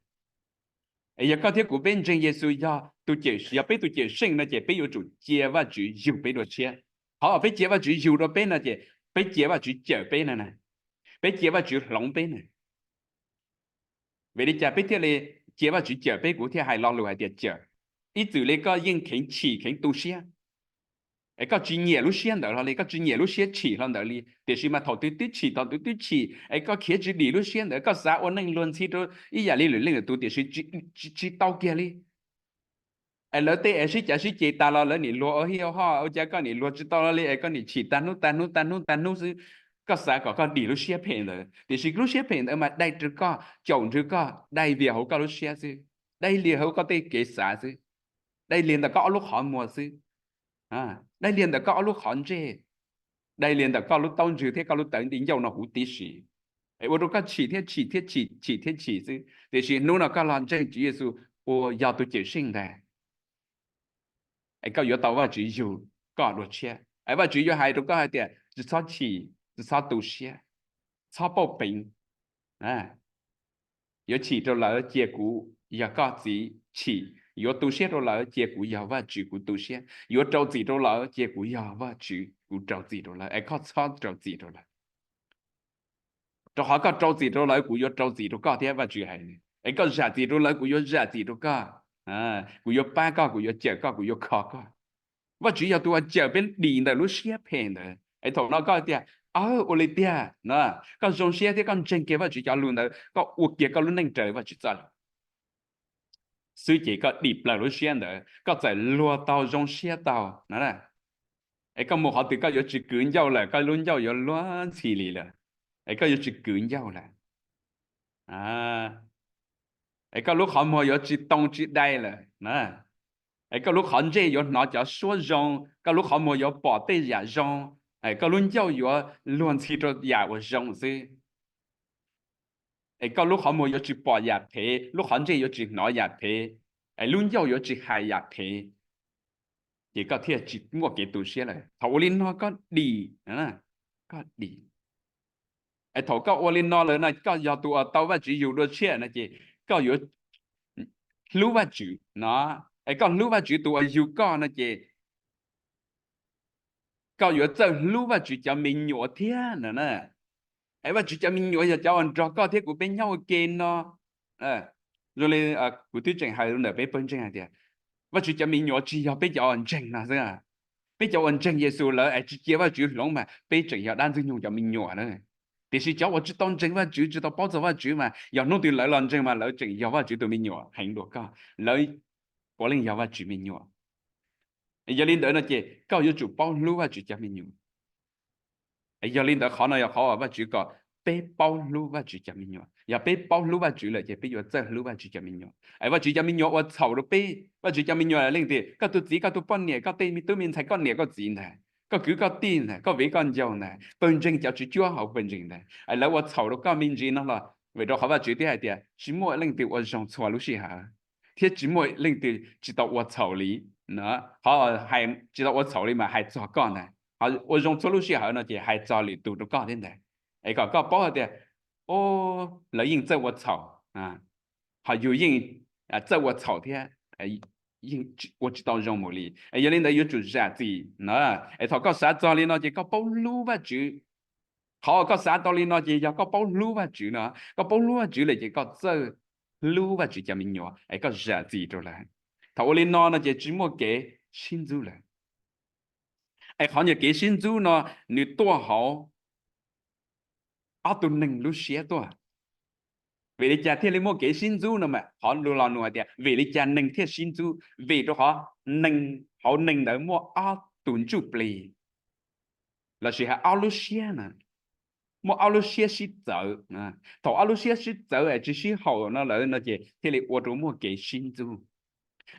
Es yog koj thiab kuv peb ntseeg Yexus yog tus cawm, yog peb tus cawm seej no ces peb yuav tsum cia Vajtswv yug peb dua tshiab. Qhov uas peb cia Vajtswv yug dua peb no ces peb cia Vajtswv cawm peb no na, peb cia Vajtswv hloov peb na. Vim li cas peb thiaj li cia Vajtswv cawm peb? Kuv thiaj hais lo lus hais tias cawm. Ib txwm li koj yeej kheev chim kheev tu siab, es koj tsis nyiam lub siab ntawd hlo li, koj tsis nyiam lub siab chim hlo ntawd li, tiam sis mas thaum twg twb chim, thaum twg twb chim, es koj khiav tsis dim lub siab ntawd, koj xav ua neej luag ntxhi rau ib yam li lwm leej lwm tus tiam sis tsis tau kiag li. Es lawv tej es sib cav sib ceg tas los lawv nim luag ua hij ua hoj, ua cas koj nim luag tsis tau li es koj nim chim tag hnub tag hnub tag hnub tag hnub xwb. Koj xav kom koj dim lub siab phem ntawd, tiam sis lub siab phem ntawd mas dai rau koj, caum nrog koj, dai lias hauv koj lub siab xwb, dai lias hauv koj tej kev xav xwb, dai lias ntawm koj ob lub qhov muag xwb, dai lias ntawm koj ob lub qhov ntsej, dai lias ntawm koj lub taub ntswg thiab koj lub tawv nti ncauj no huv tib si. Es ua rau koj chim thiab chim thiab chim, chim thiab chim xwb, tiam sis hnub no koj los ntseeg Tswv Yexus ua yog tus cawm seej ntag, es koj yuav tau Vajtswv yug koj dua tshiab. Es Vajtswv yuav hais rau koj hais tias tsis txhob chim, tsis txhob tu siab, txhob pauj peev. Yuav chim rau lawv cia kuv yog koj txiv chim, yuav tu siab rau lawv cia kuv yog Vajtswv kuv tu siab, yuav rau txim rau lawv cia kuv yog Vajtswv kuv rau txim rau lawv, es koj txhob rau txim rau lawv. Rau qhov koj rau txim rau lawv kuv yuav rau txim rau koj thiab, Vajtswv hais. Es koj zam txim rau lawv kuv yuav zam txim rau koj. Kuv yuav pab koj, kuv yuav cawm koj, kuv yuav kho koj. Vajtswv yog tus uas cawm peb dim ntawm lub siab phem ntawd. Es thaum no koj tias, ua li tiag no, koj zoo siab thiab koj ntseeg kiag Vajtswv cov lus ntawd, koj ua kiag koj lub neej raws Vajtswv txoj lus xwb ces koj dim plaws lub siab ntawd, koj txawm luag tau zoo siab tau no. Es koj mus qhov twg koj yuav tsis kwv ncauj lawm, koj lub ncauj yuav luag ntxhi li lawm, es koj yuav tsis kwv ncauj lawm. Es koj lub qhov muag yuav tsis too tsis dai lawm na. Es koj lub qhov ntsej yuav hnov cov suab zoo, koj lub qhov muag yuav pom tej yam zoo, es koj lub ncauj yuav luag ntxhi rau yam uas zoo xwb. Es koj lub qhov muag yuav tsis pom yam phem, lub qhov ntsej yuav tsis hnov yam phem, es lub ncauj yuav tsis hais yam phem, ces koj thiaj tsis muaj kev tu siab lawm. Thaum ua li no koj dim, koj dim. Es thaum koj ua li no lawm no koj yog tus uas tau Vajtswv yug dua tshiab no ces koj yuav hlub Vajtswv no, Es koj hlub Vajtswv tus uas yug koj no ces koj yuav txawj hlub Vajtswv cov me nyuam thiab no na. Es Vajtswv cov me nyuam yog cov uas nrog koj thiab kuv peb nyob ua ke no. Zoo li kuv twb tseem hais ntawm peb pawg ntseeg hais tias Vajtswv cov me nyuam tsis yog peb cov uas ntseeg no xwb. Peb cov uas ntseeg Yexus lawm es tsis cia Vajtswv hloov mas peb tseem yog dab ntxwg nyoog cov me nyuam na. Tiam sis cov uas tsis tau ntseeg Vajtswv, tsis tau paub txog Vajtswv mas yog hnub twg lawv los ntseeg mas lawv tseem yog Vajtswv tus me nyuam heev dua koj. Lawv puav leej yog Vajtswv me nyuam. Yog li ntawd no ces koj yuav tsum paub hlub Vajtswv cov me nyuam. Yog li ntawd qhov no yog qhov uas Vajtswv kom peb paub hlub Vajtswv cov me nyuam. Yog peb paub hlub Vajtswv lawm ces peb yuav txawj hlub Vajtswv cov me nyuam. Es Vajtswv cov me nyuam ua txhaum rau peb, Vajtswv cov me nyuam leej twg? Koj tus txiv, koj tus poj niam, koj tej me tub me ntxhais, koj niam koj txiv ntag, koj kwv koj tij ntag, koj viv koj ncaus ntag, pawg ntseeg cov tswv cuab hauv pawg ntseeg ntag, lawv ua txhaum rau koj me ntsis no los vim rau qhov Vajtswv thiaj hais tias tsis muaj leej twg ua zoo txhua lub sij hawm, thiab tsis muaj leej twg tsis tau ua txhaum li. Qhov hais tsis tau ua txhaum li mas hais txog koj ntag, ho ua zoo txhua lub sij hawm no ces hais txog lwm tus rau koj thiab ntag. Es kom koj paub hais tias lawv yeej txawj ua txhaum, ho yus yeej txawj ua txhaum thiab, yeej ua tsis tau zoo mus li. Yog li ntawd yuav tsum zam txim na. Es thaum koj xav txog li no ces koj paub hlub Vajtswv. Qhov uas koj xav tau li no ces yog koj paub hlub Vajtswv no. Koj paub hlub Vajtswv lawm ces koj txawj hlub Vajtswv cov me nyuam es koj zam txim rau lawv. Thaum ua li no no ces tsis muaj kev sib ntxub lawm. Es qhov nyuag kev sib ntxub no nws tuaj hauv ob tug neeg lub siab tuaj. Vim li cas thiaj li muaj kev sib ntxub no mas qhov lus los nug hais tias vim li cas neeg thiaj sib ntxub? Vim rau qhov neeg, hauv neeg ntawd muaj ob tug ntsuj plig, lossis hais ob lub siab na, muaj ob lub siab sib txawv. Thaum ob lub siab sib txawv es tsis sib haum no lawm no ces thiaj li ua rau muaj kev sib ntxub.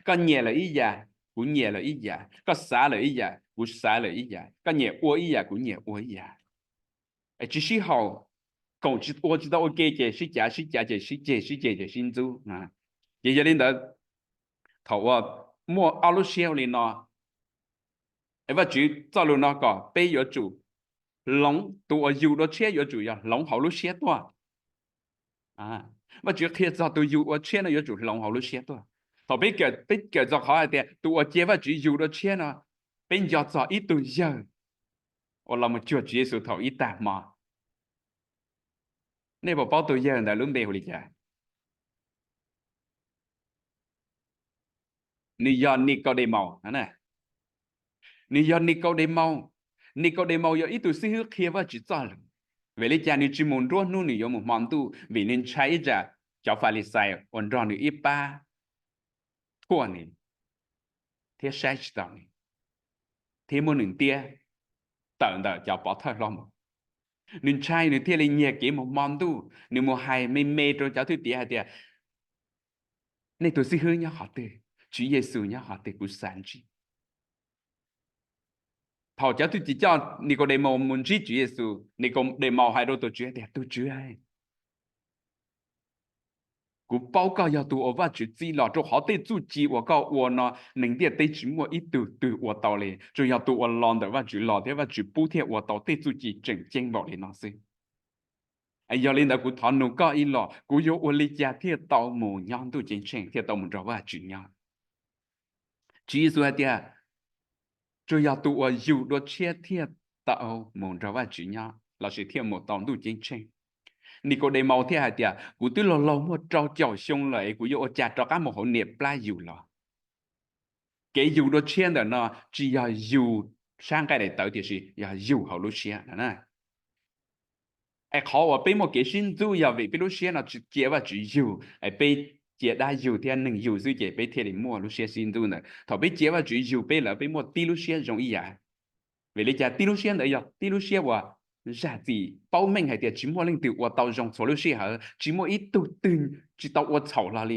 Koj nyiam lawm ib yam, kuv nyiam lawm ib yam, koj xav lawm ib yam, kuv xav lawm ib yam, koj nyiam ua ib yam, kuv nyiam ua ib yam, es tsis sib haum, koom ua tsis tau ua ke ces sib cav sib cav ces sib ceg sib ceg ces sib ntxub. Ces yog li ntawd, thaum uas muaj ob lub siab ua li no, es Vajtswv txoj lus no kom peb yuav tsum hloov, tus uas yug dua tshiab yuav tsum yog hloov hauv lub siab tuaj. Vajtswv qhia txog tus yug dua tshiab no yuav tsum hloov hauv lub siab tuaj. Thaum peb, peb kawm txog qhov hais tias tus uas cia Vajtswv yug dua tshiab no, peb nco txog ib tug yawg uas los mus cuag Tswv Yexus thaum ib tag hmo. Nej puas paub tus yawg ntawd lub npe hu li cas? Nws yog Nikaudemaus. Nws yog Nikaudemaus. Nikaudemaus yog ib tug xib hwb qhia Vajtswv txoj lus. Vim li cas nws tsis mus nruab hnub, nws yuav mus hmo ntuj? Vim nws ntshai ib tsam cov Falixais uas nrog nws ib pab thuaj nws thiab saib tsis taus nws, thiab muab nws ntiab tawm ntawm cov pov thawj hlob mus. Nws ntshai, nws thiaj li nyiag kev mus hmo ntuj, nws mus hais me me rau cov thwj tim hais tias, nej tus xib hwb nyob qhov twg? Tswv Yexus nyob qhov twg? Kuv xav ntsib. Thaum cov thwj tim coj Nikaudemaus mus ntsib Tswv Yexus, Nikaudemaus hais rau tus Tswv tias, tus Tswv, kuv paub koj yog tus uas Vajtswv txib los, rau qhov tej txuj ci uas koj ua no neeg ntiaj teb tsis muaj ib tug twg ua tau li, tsuas yog tus uas los ntawm Vajtswv los thiab Vajtswv pub thiaj ua tau tej txuj ci tseem ceeb npaum li no xwb. Yog li ntawd kuv thov nug koj ib los, kuv yuav ua li cas thiaj tau mus nyob ntuj ceeb tsheej, thiaj tau mus nrog Vajtswv nyob? Tswv Yexus hais tias, tsuas yog tus uas yug dua tshiab thiaj tau mus nrog Vajtswv nyob lossis thiaj mus tau ntuj ceeb tsheej. Nikaudemaus thiaj hais tias, kuv twb laug laug muaj rau caum xyoo lawm es kuv yuav ua cas rov qab mus hauv niam plab yug los? Kev yug dua tshiab ntawm no tsis yog yug sab nqaij daim tawv, tiam sis yog yug hauv lub siab no na. Es qhov uas peb muaj kev sib ntxub yog vim peb lub siab no tsis cia Vajtswv yug, es peb cia dab yug thiab neeg yug xwb ces peb thiaj li muaj lub siab sib ntxub ntawd. Thaum peb cia Vajtswv yug peb lawm, peb muaj tib lub siab zoo ib yam. Vim li cas? Tib lub siab ntawd yog tib lub siab uas zam txim, paub meej hais tias tsis muaj leej twg ua tau zoo txhua lub sij hawm, tsis muaj ib tug twg tsis tau ua txhaum hlo li.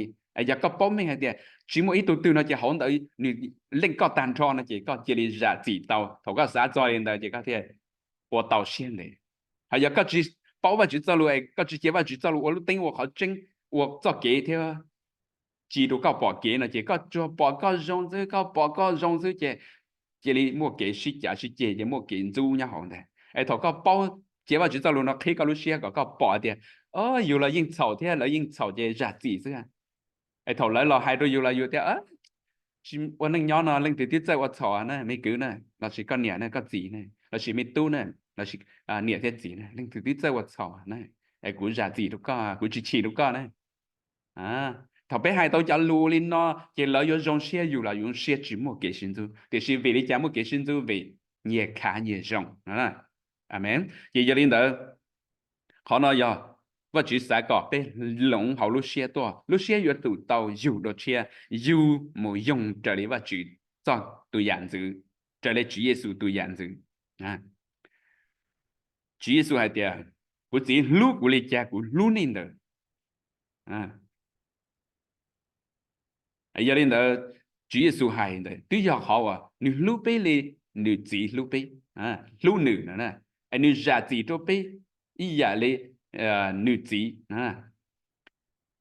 Yog koj paub meej hais tias tsis muaj ib tug twg no ces hauv ntawd nws leej koj tag nrho no ces koj cia li zam txim tau. Thaum koj xav txog li ntawd ces koj thiaj ua tau siab ntev. Ho yog koj tsis paub Vajtswv txoj lus, koj tsis cia Vajtswv txoj lus ua lub teeb ua qhov tseeb, ua txoj kev thiab ci rau koj pom kev no ces koj tsuas pom koj zoo xwb, koj pom koj zoo xwb ces cia li muaj kev sib cav sib ceg, ces muaj kev ntxub nyob hauv ntag. Es thaum koj paub, cia Vajtswv txoj lus no qhib koj lub siab kom koj pom hais tias, o, yus los yeej txhaum thiab lawv yeej txhaum ces zam txim xwb. Es thaum lawv los hais rau yus los yus tias, ua neej nyob no leej twg twb txawj ua txhaum na, me kwv na, lossis koj niam na, koj txiv na, lossis me tub na, lossis niam thiab txiv na, leej twg twb txawj ua txhaum na. Es kuv zam txim rau koj, kuv tsis chim rau koj na. Thaum peb hais tau cov lus li no ces lawv yuav zoo siab, yus los yus zoo siab tsis muaj kev sib ntxub. Tiam sis vim li cas muaj kev sib ntxub? Vim nyias khav nyias zoo. Amees. Ces yog li ntawd, qhov no yog Vajtswv xav kom peb hloov hauv lub siab tuaj, lub siab yuav tsum tau yug dua tshiab, yug mus yoog raws li Vajtswv txoj tus yam ntxwv, raws li Tswv Yexus tus yam ntxwv. Tswv Yexus hais tias, kuv Txiv hlub kuv li cas kuv hlub nej ntawd. Yog li ntawd, Tswv Yexus hais ntawd twb yog qhov uas nws hlub peb li nws Txiv hlub peb, hlub nws, es nws zam txim rau peb ib yam li nws Txiv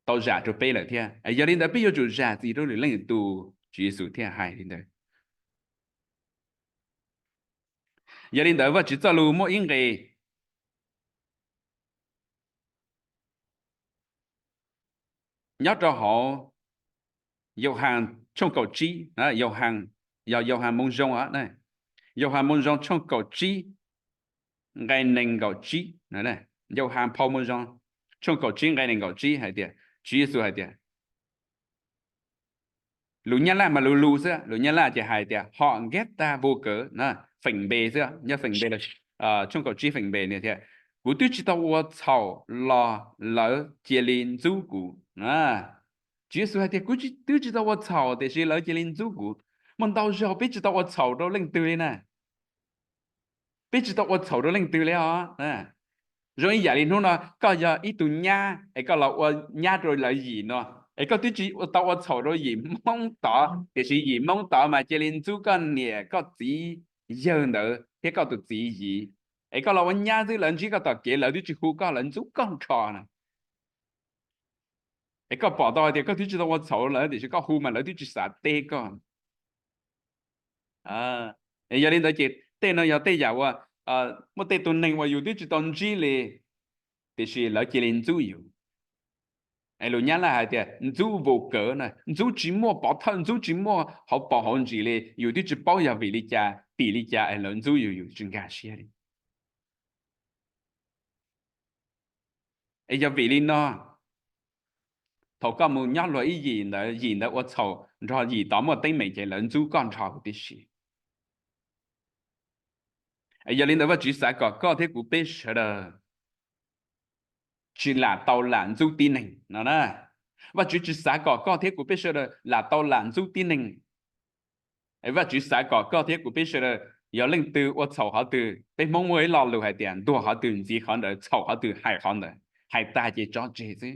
tau zam rau peb lawm thiab. Yog li ntawd peb yuav tsum zam txim rau lwm leej lwm tus, Tswv Yexus thiaj hais li ntawd. Yog li ntawd Vajtswv txoj lus muaj ib nqe nyob rau hauv Yauhas tshooj kaum tsib, Yauhas, yog Yauhas Moo Zoo, Yauhas Moo Zoo tshooj kaum tsib nqe nees nkaum tsib, Yauhas phau Moo Zoo tshooj kaum tsib nqe nees nkaum tsib hais tias, Tswv Yexus hais tias, lus Nyab Laj mas lus lus xwb, lus Nyab Laj ces hais tias họ ghét ta vô cớ, feem npe xwb, nyob feem npe, tshooj kaum tsib feem npe tias, kuv twb tsis tau ua txhaum los lawv cia li ntxub kuv. Tswv Yexus hais tias kuv twb tsis tau ua txhaum tiam sis lawv cia li ntxub kuv. Muaj ntau zaug peb tsis tau ua txhaum rau leej twg li na. Peb tsis tau ua txhaum rau leej twg li os. Zoo ib yam li hnub no koj yog ib tug nyab es koj los ua nyab rau lawv yim no, es koj twb tsis tau ua txhaum rau yim Hmoob tod tiam sis yim Hmoob tod mas cia li ntxub koj niam koj txiv yawg ntawd thiab koj tus txiv yiv. Es koj los ua nyab xwb lawv ntsib koj tom kev lawv twb tsis hu koj, lawv ntxub koj nrho na. Es koj pom tau hais tias koj twb tsis tau ua txhaum lawv tiam sis koj hu mas lawv twb tsis xav teb koj. Yog li ntawd ces tej no yog tej yam uas muaj tej tug neeg uas yus twb tsis tau ntsib li tiam sis lawv cia li ntxub yus. Es lus Nyab Laj hais tias ntxub vô cớ na, ntxub tsis muaj pov thawj, ntxub tsis muaj hauv paus hauv ntsis li, yus twb tsis paub yog vim li cas tim li cas es lawv ntxub yus, yus tsis nkag siab li. Es yog vim li no, thaum koj mus nyob luag ib yim ntawd, yim ntawd ua txhaum nrog yim tod muaj teeb meem ces lawv ntxub koj nrho huv tib si. Yog li ntawd Vajtswv xav kom koj thiab kuv peb sawv daws tsis lam tau lam ntxub tib neeg no na. Vajtswv tsis xav kom koj thiab kuv peb sawv daws lam tau lam ntxub tib neeg. Vajtswv xav kom koj thiab kuv peb sawv daws, yog leej twg ua txhaum qhov twg, peb Hmoob muaj ib lo lus hais tias ntuag qhov twg ntxiv qhov ntawd, txhaum qhov twg hais qhov ntawd, hais tag ces tso tseg xwb,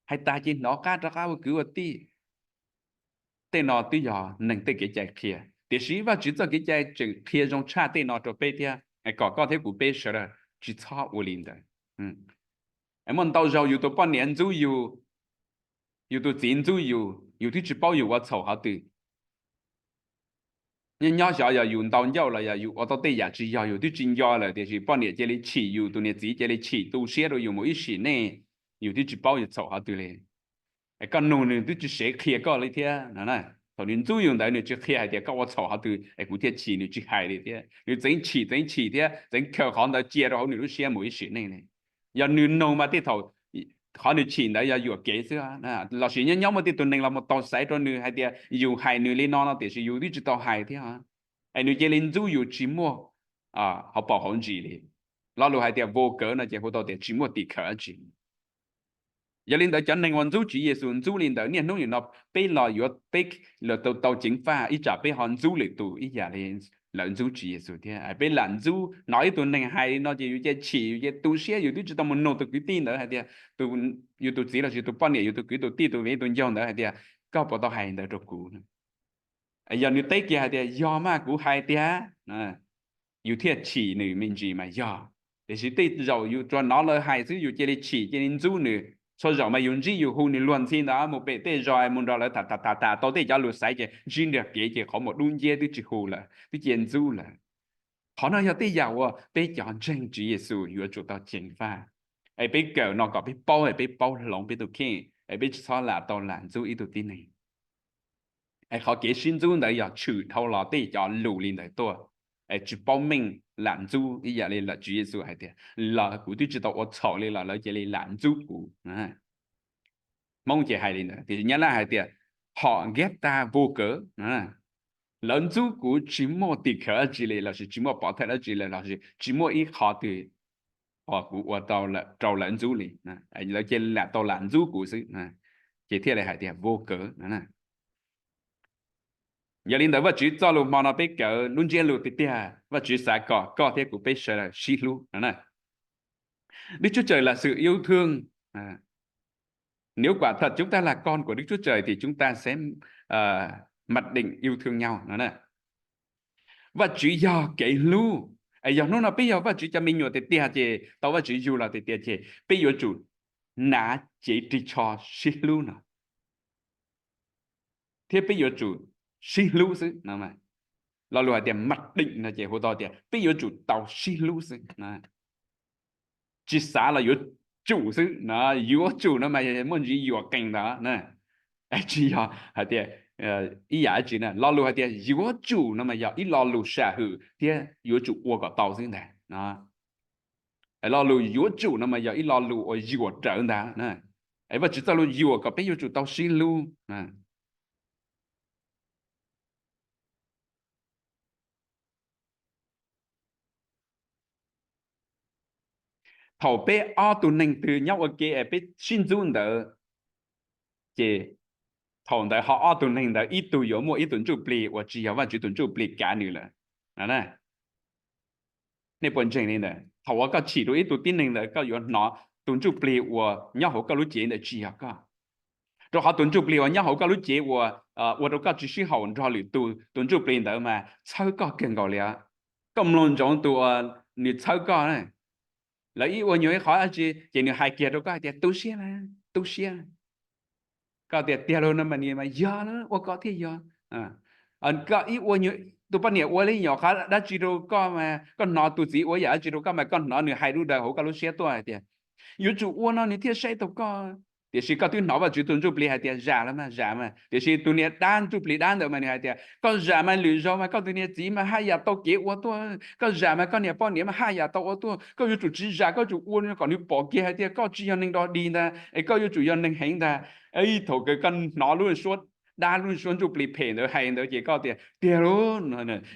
hais tag ces hnov qab rov qab ua kwv ua tij. Tej no twb yog neeg tej kev cai qhia, tiam sis Vajtswv txoj kev cai tseem qhia zoo tshaj tej no rau peb thiab, kom koj thiab kuv peb sawv daws tsis txhob ua li ntawd. Muaj ntau zaus yus tus poj niam ntxub yus, yus tus txiv ntxub yus, yus twb tsis paub yus ua txhaum qhov twg. Nyob nyob xyov yog yus ntaus ncauj los yog yus ua tau tej yam tsis yog, yus twb tsis nco lawm tiam sis poj niam cia li chim yus, tus niam txiv cia li chim tu siab rau yus mus ib sim neej, yus twb tsis paub yus txhaum qhov twg li. Es koj nug nws twb tsis sev qhia koj li thiab. Thaum nws ntxub yus ntawd nws tsis qhia hais tias koj ua txhaum qhov twg es kuv thiaj chim, nws tsis hais li thiab. Nws txeev chim txeev chim thiab txeev khaws qhov ntawd cia rau hauv nws lub siab mus ib sim neej li. Yog nws nug mas tej thaum qhov nws chim ntawd yog yuam kev xwb. Lossis nyob nyob muaj tej tus neeg los mus taug xaiv rau nws hais tias yus hais nws li no no tiam sis yus twb tsis tau hais thiab, es nws cia li ntxub yus tsis muaj hauv paus hauv ntsis li. Lo lus hais tias vô cớ no ces hu tau tias tsis muaj tim khawv dab tsi. Yog li ntawd cov neeg uas ntxub Tswv Yexus ntxub li ntawd niaj hnub nim no peb los yuav peb los tau ceev faj ib tsam peb ho ntxub lwm tus ib yam li lawv ntxub Tswv Yexus thiab. Peb lam ntxub, hnov ib tug neeg hais li no ces yus cia chim, yus cia tu siab, yus twb tsis tau mus nug tus kwv tij ntawd hais tias, yus tus txiv lossis tus poj niam, yus tus kwv tus tij, tus viv tus ncaug ntawd hais tias koj puas tau hais ntawd rau kuv. Yog nws teb kiag hais tias yog mas kuv hais tiag, yus thiaj chim nws me ntsis mas yog. Tiam sis tej zaum yus tsuas hnov lawv hais xwb yus cia li chim cia li ntxub nws. Txhua zaum mas yus ntsib yus hu nws luag ntxhi ntawd mus pem tej zos mus nrog lawv tham tham tham tham tau tej cov lus xaiv ces ntsib nraag kev ces qhov muag dub nciab twb tsis hu lawm twb cia ntxub lawm. Qhov no yog tej yam uas peb cov ntseeg Tswv Yexus yuav tsum tau ceev faj. Es peb kawm no kom peb paub, es peb paub hloov peb tus kheej, es peb tsis txhob lam tau lam ntxub ib tug tib neeg. Es qhov kev sib ntxub ntawd yog tshwm dhau los tej cov lus li ntawd tuaj, es tsis paub meej, lam ntxub ib yam li lawv Tswv Yexus hais tias, los kuv twb tsis tau ua txhaum li los lawv cia li lam ntxub kuv. Hmoob ces hais li ntawd, tiam sis Nyab Laj hais tias, họ ghét ta vô cớ. Lawv ntxub kuv tsis muaj tim khawv dab tsi li lossis tsis muaj pov thawj dab tsi li lossis tsis muaj ib qho twg uas kuv ua rau lawv ntxub li. Lawv cia li lam tau lam ntxub kuv xwb, ces thiaj li hais tias vô cớ. Yog li ntawd Vajtswv txoj lus hmo no peb kawm lub ntsiab lus tiag tiag, Vajtswv xav kom koj thiab kuv peb sawv daws sib hlub no na. Đức Chúa Trời là sự yêu thương. Nếu quả thật chúng ta là con của Đức Chúa Trời thì chúng ta sẽ, ờ, mặc định yêu thương nhau. Đó là Vajtswv yog kev hlub. Es yog hnub no peb yog Vajtswv cov me nyuam tiag tiag ces tau Vajtswv yug los tiag tiag ces peb yuav tsum hnav cev ris tsho sib hlub no, thiab peb yuav tsum sib hlub xwb no. Lo lus hais tias mặc định no ces hu tau tias peb yuav tsum tau sib hlub xwb. Tsis xav los yuav tsum xwb no, yuav tsum no mas muaj ntsis yuam qees ntawd na. Tsis yog hais tias ib yam dab tsi na, lo lus hais tias yuav tsum no mas yog ib lo lus sam hwm thiab yuav tsum ua kom tau xwb ntag. Lo lus yuav tsum no mas yog ib lo lus uas yuam rawv ntag na. Es Vajtswv txoj lus yuam kom peb yuav tsum tau sib hlub. Thaum peb ob tug neeg twg nyob ua ke es peb sib ntxub ntawd, ces thaum ntawd ho ob tug neeg ntawd ib tug yuav muaj ib tug ntsuj plig uas tsis yog Vajtswv tus ntsuj plig kav nws lawm. Nej puas ntseeg li ntawd? Thaum uas koj chim rau ib tug tib neeg ntawd koj yuav hnov tus ntsuj plig uas nyob hauv koj lub cev ntawd tsis yog koj. Rau qhov tus ntsuj plig uas nyob hauv koj lub cev uas ua rau koj tsis sib haum nrog lwm tus, tus ntsuj plig ntawd mas txhawb koj kawg nkaus li. Koj mloog ntsoov tus uas nws txhawb koj, lawv ib ua nyuag ib qhov dab tsi ces nws hais kiag rau koj hais tias tu siab, tu siab. Koj tias tiag lauj no mas nws mas yog lauj, ua koj thiaj yog. Koj ib ua nyuag, tus poj niam ua li nyuag qhov dab tsi rau koj mas koj hnov tus txiv ua yam dab tsi rau koj mas koj hnov nws hais lub daws hauv koj lub siab tuaj hais tias yuav tsum ua no nws thiaj saib taus koj. Tiam sis koj twb hnov Vajtswv tus ntsuj plig hais tias zam los mas zam mas, tiam sis tus niag dab ntsuj plig dab ntawd mas nws hais tias koj zam mas lwm zaus mas koj tus niag txiv mas haj yam tau kev ua tuaj, koj zam mas koj niag poj niam mas haj yam tau ua tuaj, koj yuav tsum tsis zam, koj yuav tsum ua kom nws pom kiag hais tias koj tsis yog neeg dog dig ntag es koj yuav tsum yog neeg heev ntag. Thaum kawg koj hnov lub suab dab lub suab ntsuj plig phem ntawd hais ntawd ces koj tias tiag lauj,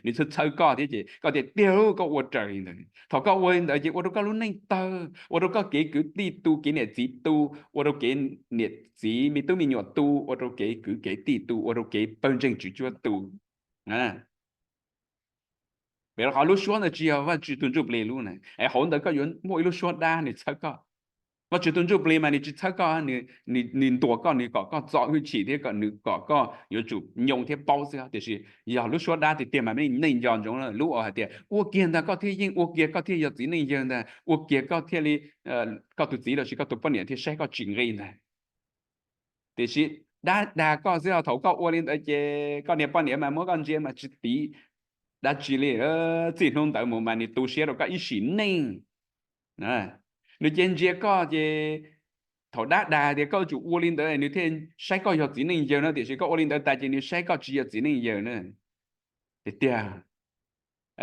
nws txhawb txhawb koj thiab ces koj tias tiag lauj, koj ua raws li ntawd. Thaum koj ua li ntawd ces ua rau koj lub neej tawg, ua rau koj kev kwv tij tu, kev niam txiv tu, ua rau kev niam txiv me tub me nyuam tu, ua rau kev kwv kev tij tu, ua rau kev pawg ntseeg Tswv Cuab tu. Vim rau qhov lub suab ntawd tsis yog Vajtswv tus ntsuj plig lub na, es hauv ntawd koj yuav muaj ib lub suab dab nws txhawb koj. Vajtswv tus ntsuj plig mas nws tsis txhawb koj, nws ntuas koj, nws kom koj txo hwj chim thiab kom nws kom koj yuav tsum nyoo thiab paub xwb. Tiam sis yog lub suab dab tiag tiag mas nej nco ntsoov lub uas hais tias ua kiag ntag koj thiaj yeej, ua kiag koj thiaj yog txiv neej yawg ntag, ua kiag koj thiaj li, koj tus txiv lossis koj tus poj niam thiaj saib koj tsis nqi ntag. Tiam sis dab dag koj xwb, thaum koj ua li ntawd ces koj niag poj niam mas muab koj ntsia mas tsis tiv dab tsi li. Txij hnub ntawd mus mas nws tu siab rau koj ib sim neej. Nws cia ntsia koj ces thaum dab dag tias koj yuav tsum ua li ntawd nws thiaj saib koj yog txiv neej yawg no, tiam sis koj ua li ntawd tas ces nws saib koj tsis yog txiv neej yawg na. Tiag tiag,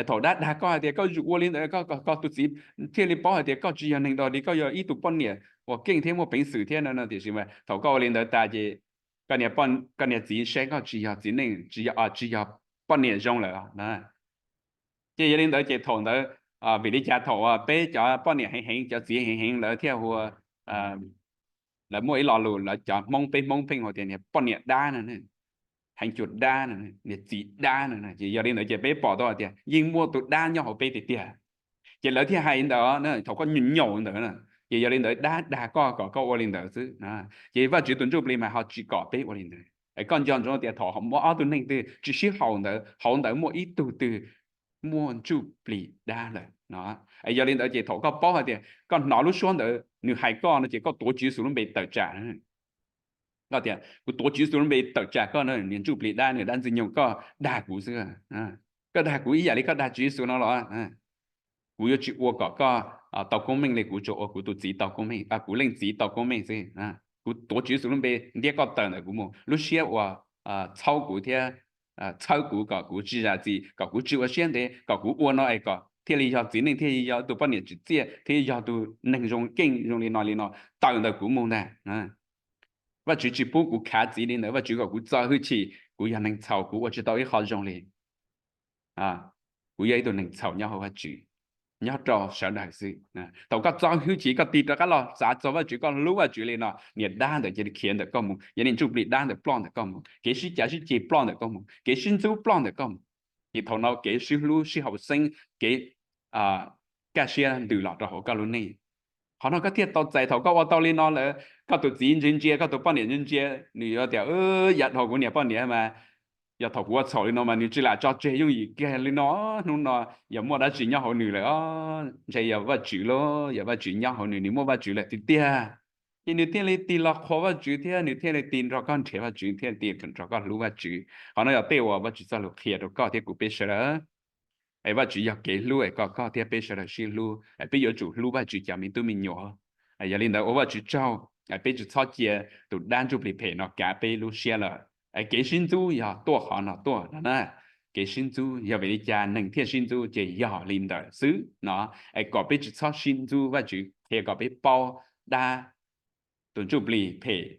thaum dab dag koj hais tias koj yuav tsum ua li ntawd koj, koj tus txiv thiaj li paub hais tias koj tsis yog neeg dog dig, koj yog ib tug poj niam uas keej thiab muaj peev xwm thiab no, tiam sis mas thaum koj ua li ntawd tas ces koj niag txiv saib koj tsis yog txiv neej, tsis yog, tsis yog poj niam zoo lawm. Ces yog li ntawd ces thaum ntawd, vim li cas thaum peb cov poj niam heev heev, cov txiv heev heev lawv thiaj hu, lawv muaj ib lo lus lawv cov Hmoob, peb Hmoob pheej hu tias niag poj niam dab no, heev cuag dab no, niag txiv dab no. Ces yog li ntawd ces peb pom tau hais tias yeej muaj tus dab nyob hauv peb tiag tiag. Ces lawv thiaj hais li ntawd, thaum koj nyaum ntawd na. Ces yog li ntawd dab dag koj kom koj ua li ntawd xwb. Ces Vajtswv tus ntsuj plig mas ho tsis kom peb ua li ntawd. Koj nco ntsoov tias thaum muaj ob tug neeg twg tsis sib haum ntawd, hauv ntawd muaj ib tug twg muaj ntsuj plig dab lawm no. Yog li ntawd ces thaum koj paub hais tias koj hnov lub suab ntawd nws hais koj no ces koj tuav Tswv Yexus lub npe tawm tsam. Koj tias kuv tuav Tswv Yexus lub npe tawm tsam koj, niag ntsuj plig dab, niag dab ntxwg nyoog, koj dag kuv xwb. Koj dag kuv ib yam li koj dag Tswv Yexus no los? Kuv yuav tsis ua kom koj tau koob meej li, kuv tsuas ua kuv tus txiv tau koob meej, kuv leej txiv tau koob meej xwb. Kuv tuav Tswv Yexus lub npe ntiab koj tawm ntawm kuv mus. Lub siab uas txhaub kuv thiab txhawb kuv kom kuv tsis zam txim, kom kuv tsis ua siab ntev, kom kuv ua no es kom thiaj li yog txiv neej, thiaj li yog tus poj niam tsim txiaj, thiaj li yog tus neeg zoo keej zoo li no li no tawm ntawm kuv mus ntag. Vajtswv tsis pub kuv khav txiv li ntawd, Vajtswv kom kuv txo hwj chim, kuv yog neeg txhaum, kuv ua tsis tau ib qho zoo li. Kuv yog ib tug neeg txhaum nyob hauv Vajtswv, nyob rau sawv daws xwb. Thaum koj txo hwj chim koj tig rov qab los xav txog Vajtswv, koj hlub Vajtswv li no, niam dab ntawd cia li khiav ntawm koj mus, yog niag ntsuj plig dab ntawd ploj ntawm koj mus, kev sib cav sib ceg ploj ntawm koj mus, kev sib ntxub ploj ntawm koj mus. Ces thaum no kev sib hlub sib haum xeeb, kev kaj siab ntws los rau hauv koj lub neej. Qhov no koj thiaj tau txais. Thaum koj ua tau li no lawm, koj tus txiv ntsia ntsia, koj tus poj niam ntsia ntsia, nws yuav tias, yav dhau kuv niam poj niam mas, yog thaum kuv ua txhaum li no mas nws tsis lam tso tseg yooj yim kiag li no. Hnub no yog muaj dab tsi nyob hauv nws lawm, ntshe yog Vajtswv los yog Vajtswv nyob hauv nws, nws muaj Vajtswv lawm tiag tiag. Ces nws thiaj li tig los qhuas Vajtswv thiab nws thiaj li tig nrog koj nrhiav Vajtswv, thiaj li tig nrog koj hlub Vajtswv. Qhov no yog tej uas Vajtswv txoj lus qhia rau koj thiab kuv peb sawv daws. Es Vajtswv yog kev hlub, es kom koj thiab peb sawv daws sib hlub, es peb yuav tsum hlub Vajtswv cov me tub me nyuam. Yog li ntawd ua Vajtswv tsaug, peb tsis txhob cia tus dab ntsuj plig phem no kav peb lub siab lawm. Kev sib ntxub yog tuaj qhov no tuaj no na. Kev sib ntxub yog vim li cas neeg thiaj sib ntxub? Ces yog li ntawd xwb no. Es kom peb tsis txhob sib ntxub, Vajtswv qhia kom peb paub dab, tus ntsuj plig phem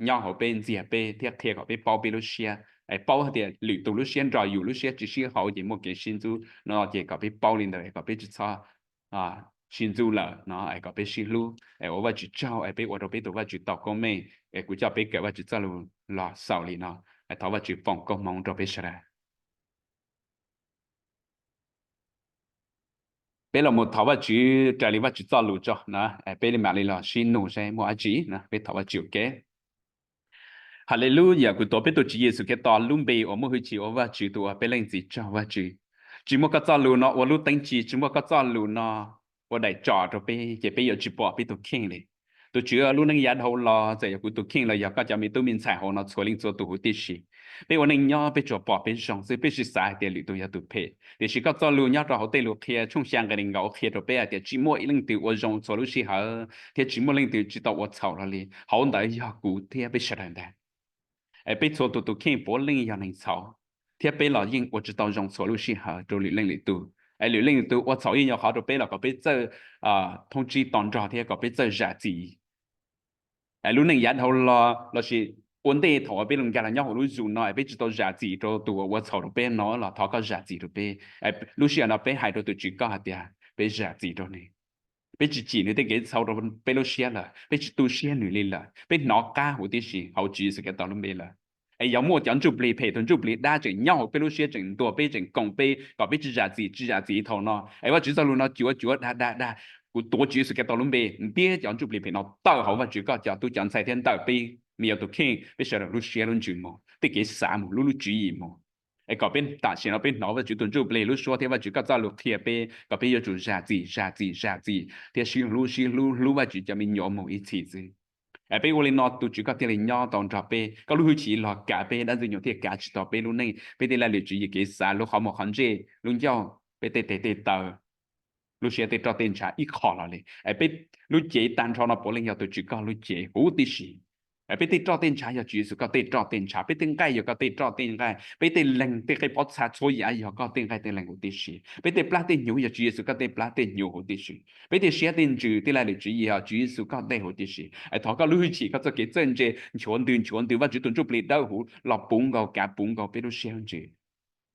nyob hauv peb, ntxias peb thiab qhia kom peb paub peb lub siab, es paub hais tias lwm tus lub siab nrog yus lub siab tsis sib haum ces muaj kev sib ntxub no. Ces kom peb paub li ntawd, kom peb tsis txhob sib ntxub lawm no, es kom peb sib hlub. Es ua Vajtswv tsaug es peb ua rau peb tus Vajtswv tau koob meej, es kuv coj peb kawm Vajtswv txoj lus los xaus li no. Thov Vajtswv foom koob hmoov rau peb sawv daws. Peb los mus thov Vajtswv raws li Vajtswv txoj lus tso na, peb li mam li los sib nug seb muaj dab tsi na, peb thov Vajtswv ua ke. Haleluyas, kuv tuav peb tus Tswv Yexus Khetos lub npe uas muaj hwj chim ua Vajtswv tus uas peb Leej Txiv tsaug Vajtswv. Tsis muaj koj txoj lus no ua lub teeb tsi, tsis muaj koj txoj lus no ua daim tsom rau peb, ces peb yuav tsis pom peb tus kheej li. Tus Tswv, lub neej yav dhau los txawm yog kuv tus kheej los yog koj cov me tub me ntxhais hauv no txhua leej txhua tus huv tib si, peb ua neej nyob peb tsuas pom peb zoo xwb, peb tsis xav hais tias lwm tus yog tus phem. Tiam sis koj txoj lus nyob rau hauv tej lus qhia tshooj xya nqe nees nkaum qhia rau peb hais tias tsis muaj leej twg ua zoo txhua lub sij hawm, thiab tsis muaj leej twg tsis tau ua txhaum los li. Hauv ntawd yog kuv thiab peb sawv daws ntag. Es peb txhua tus tus kheej puav leej yog neeg txhaum, thiab peb los yeej ua tsis tau zoo txhua lub sij hawm rau lwm leej lwm tus. Es lwm leej lwm tus ua txhaum yeej yog qhov rau peb los kom peb txawj thoob tsib to nrog thiab kom peb txawj zam txim. Es lub neej yav dhau los lossis ua ntej thaum uas peb nkag los nyob hauv lub zos no es peb tsis tau zam txim rau tus uas ua txhaum rau peb no los thov koj zam txim rau peb. Lub sij hawm no peb hais rau tus Tswv koj hais tias peb zam txim rau nws. Peb tsis cim nws tej kev txhaum rau peb lub siab lawm, peb tsis tu siab nws li lawm, peb hnov qab huv tib si hauv Tswv Yexus Khetos lub npe lawm. Es yog muaj cov ntsuj plig phem, tus ntsuj plig dab tseem nyob hauv peb lub siab, tseem ntuas peb, tseem koom peb kom peb tsis zam txim, tsis zam txim thaum no, es Vajtswv txoj lus no cuav cuav dag dag dag, kuv tuav Tswv Yexus Khetos lub npe ntiab cov ntsuj plig phem no tawm hauv Vajtswv koj cov tub cov ntxhais thiab ntawm peb me nyuam tus kheej, peb sawv daws lub siab lub ntsws mus, tej kev xav mus, lub lub tswv yim mus. Es kom peb tam sim no peb hnov Vajtswv tus ntsuj plig lub suab thiab Vajtswv koj txoj lus qhia peb kom peb yuav tsum zam txim, zam txim, zam txim thiab sib hlub, sib hlub, hlub Vajtswv cov me nyuam mus ib txhis xwb. Es peb ua li no tus Tswv koj thiaj li nyob tau nrog peb, koj lub hwj chim los kav peb, dab ntxwg nyoog thiaj kav tsis tau peb lub neej, peb tej laj lim tswv yim kev xav, lub qhov muag qhov ntsej, lub ncauj, peb tej tes tej taw, lub siab tej roj tej ntshav ib qho los li. Es peb lub cev tag nrho no puav leej yog tus Tswv koj lub cev huv tib si. Es peb tej roj tej ntshav yog Tswv Yexus koj tej roj tej ntshav, peb tej nqaij yog koj tej roj tej nqaij, peb tej leeg tej qe pob txha txhua yam yog koj tej nqaij tej leeg huv tib si, peb tej plab tej hnyuv yog Tswv Yexus koj tej plab tej hnyuv huv tib si, peb tej siab tej ntsws tej laj lim tswv yim yog Tswv Yexus koj tej huv tib si. Es thov koj lub hwj chim koj txoj kev txawj ntse nchuav ntws nchuav ntws Vajtswv tus ntsuj plig dawb huv los puv nkaus kav puv nkaus peb lub siab lub ntsws.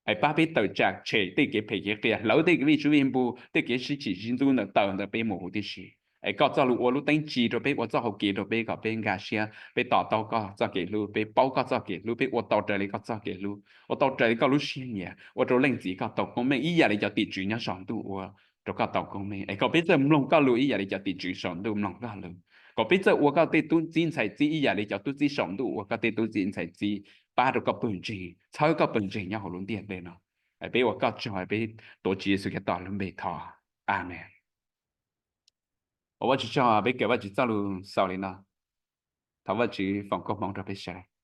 Es pab peb tawm tsam tshem tej kev phem kev qias, hlawv tej kev vij sub vij npug, tej kev sib chim sib ntxub ntawm tawm ntawm peb mus huv tib si. Es koj txoj lus ua lub teeb tsi rau peb, ua txoj hau kev rau peb kom peb nkag siab, peb to taub koj txoj kev hlub, peb paub koj txoj kev hlub, peb ua tau raws li koj txoj kev hlub, ua tau raws li koj lub siab nyiam, ua rau Leej Txiv koj tau koob meej ib yam li cov tim tswv nyob saum ntuj ua rau koj tau koob meej. Es kom peb txawj mloog koj lus ib yam li cov tim tswv saum ntuj mloog koj lus, kom peb txawj ua koj tej tub txib ntxhais txib ib yam li cov tub txib saum ntuj ua koj tej tub txib ntxhais txib, pab rau koj pawg ntseeg, txhawb koj pawg ntseeg nyob hauv lub ntiaj teb no. Peb ua koj tsaug, peb tuav Tswv Yexus Khetos lub npe thov, Amees. Ua Vajtswv tsaug, peb kawm Vajtswv txoj lus xaus li no. Thov Vajtswv foom koob hmoov rau peb sawv daws.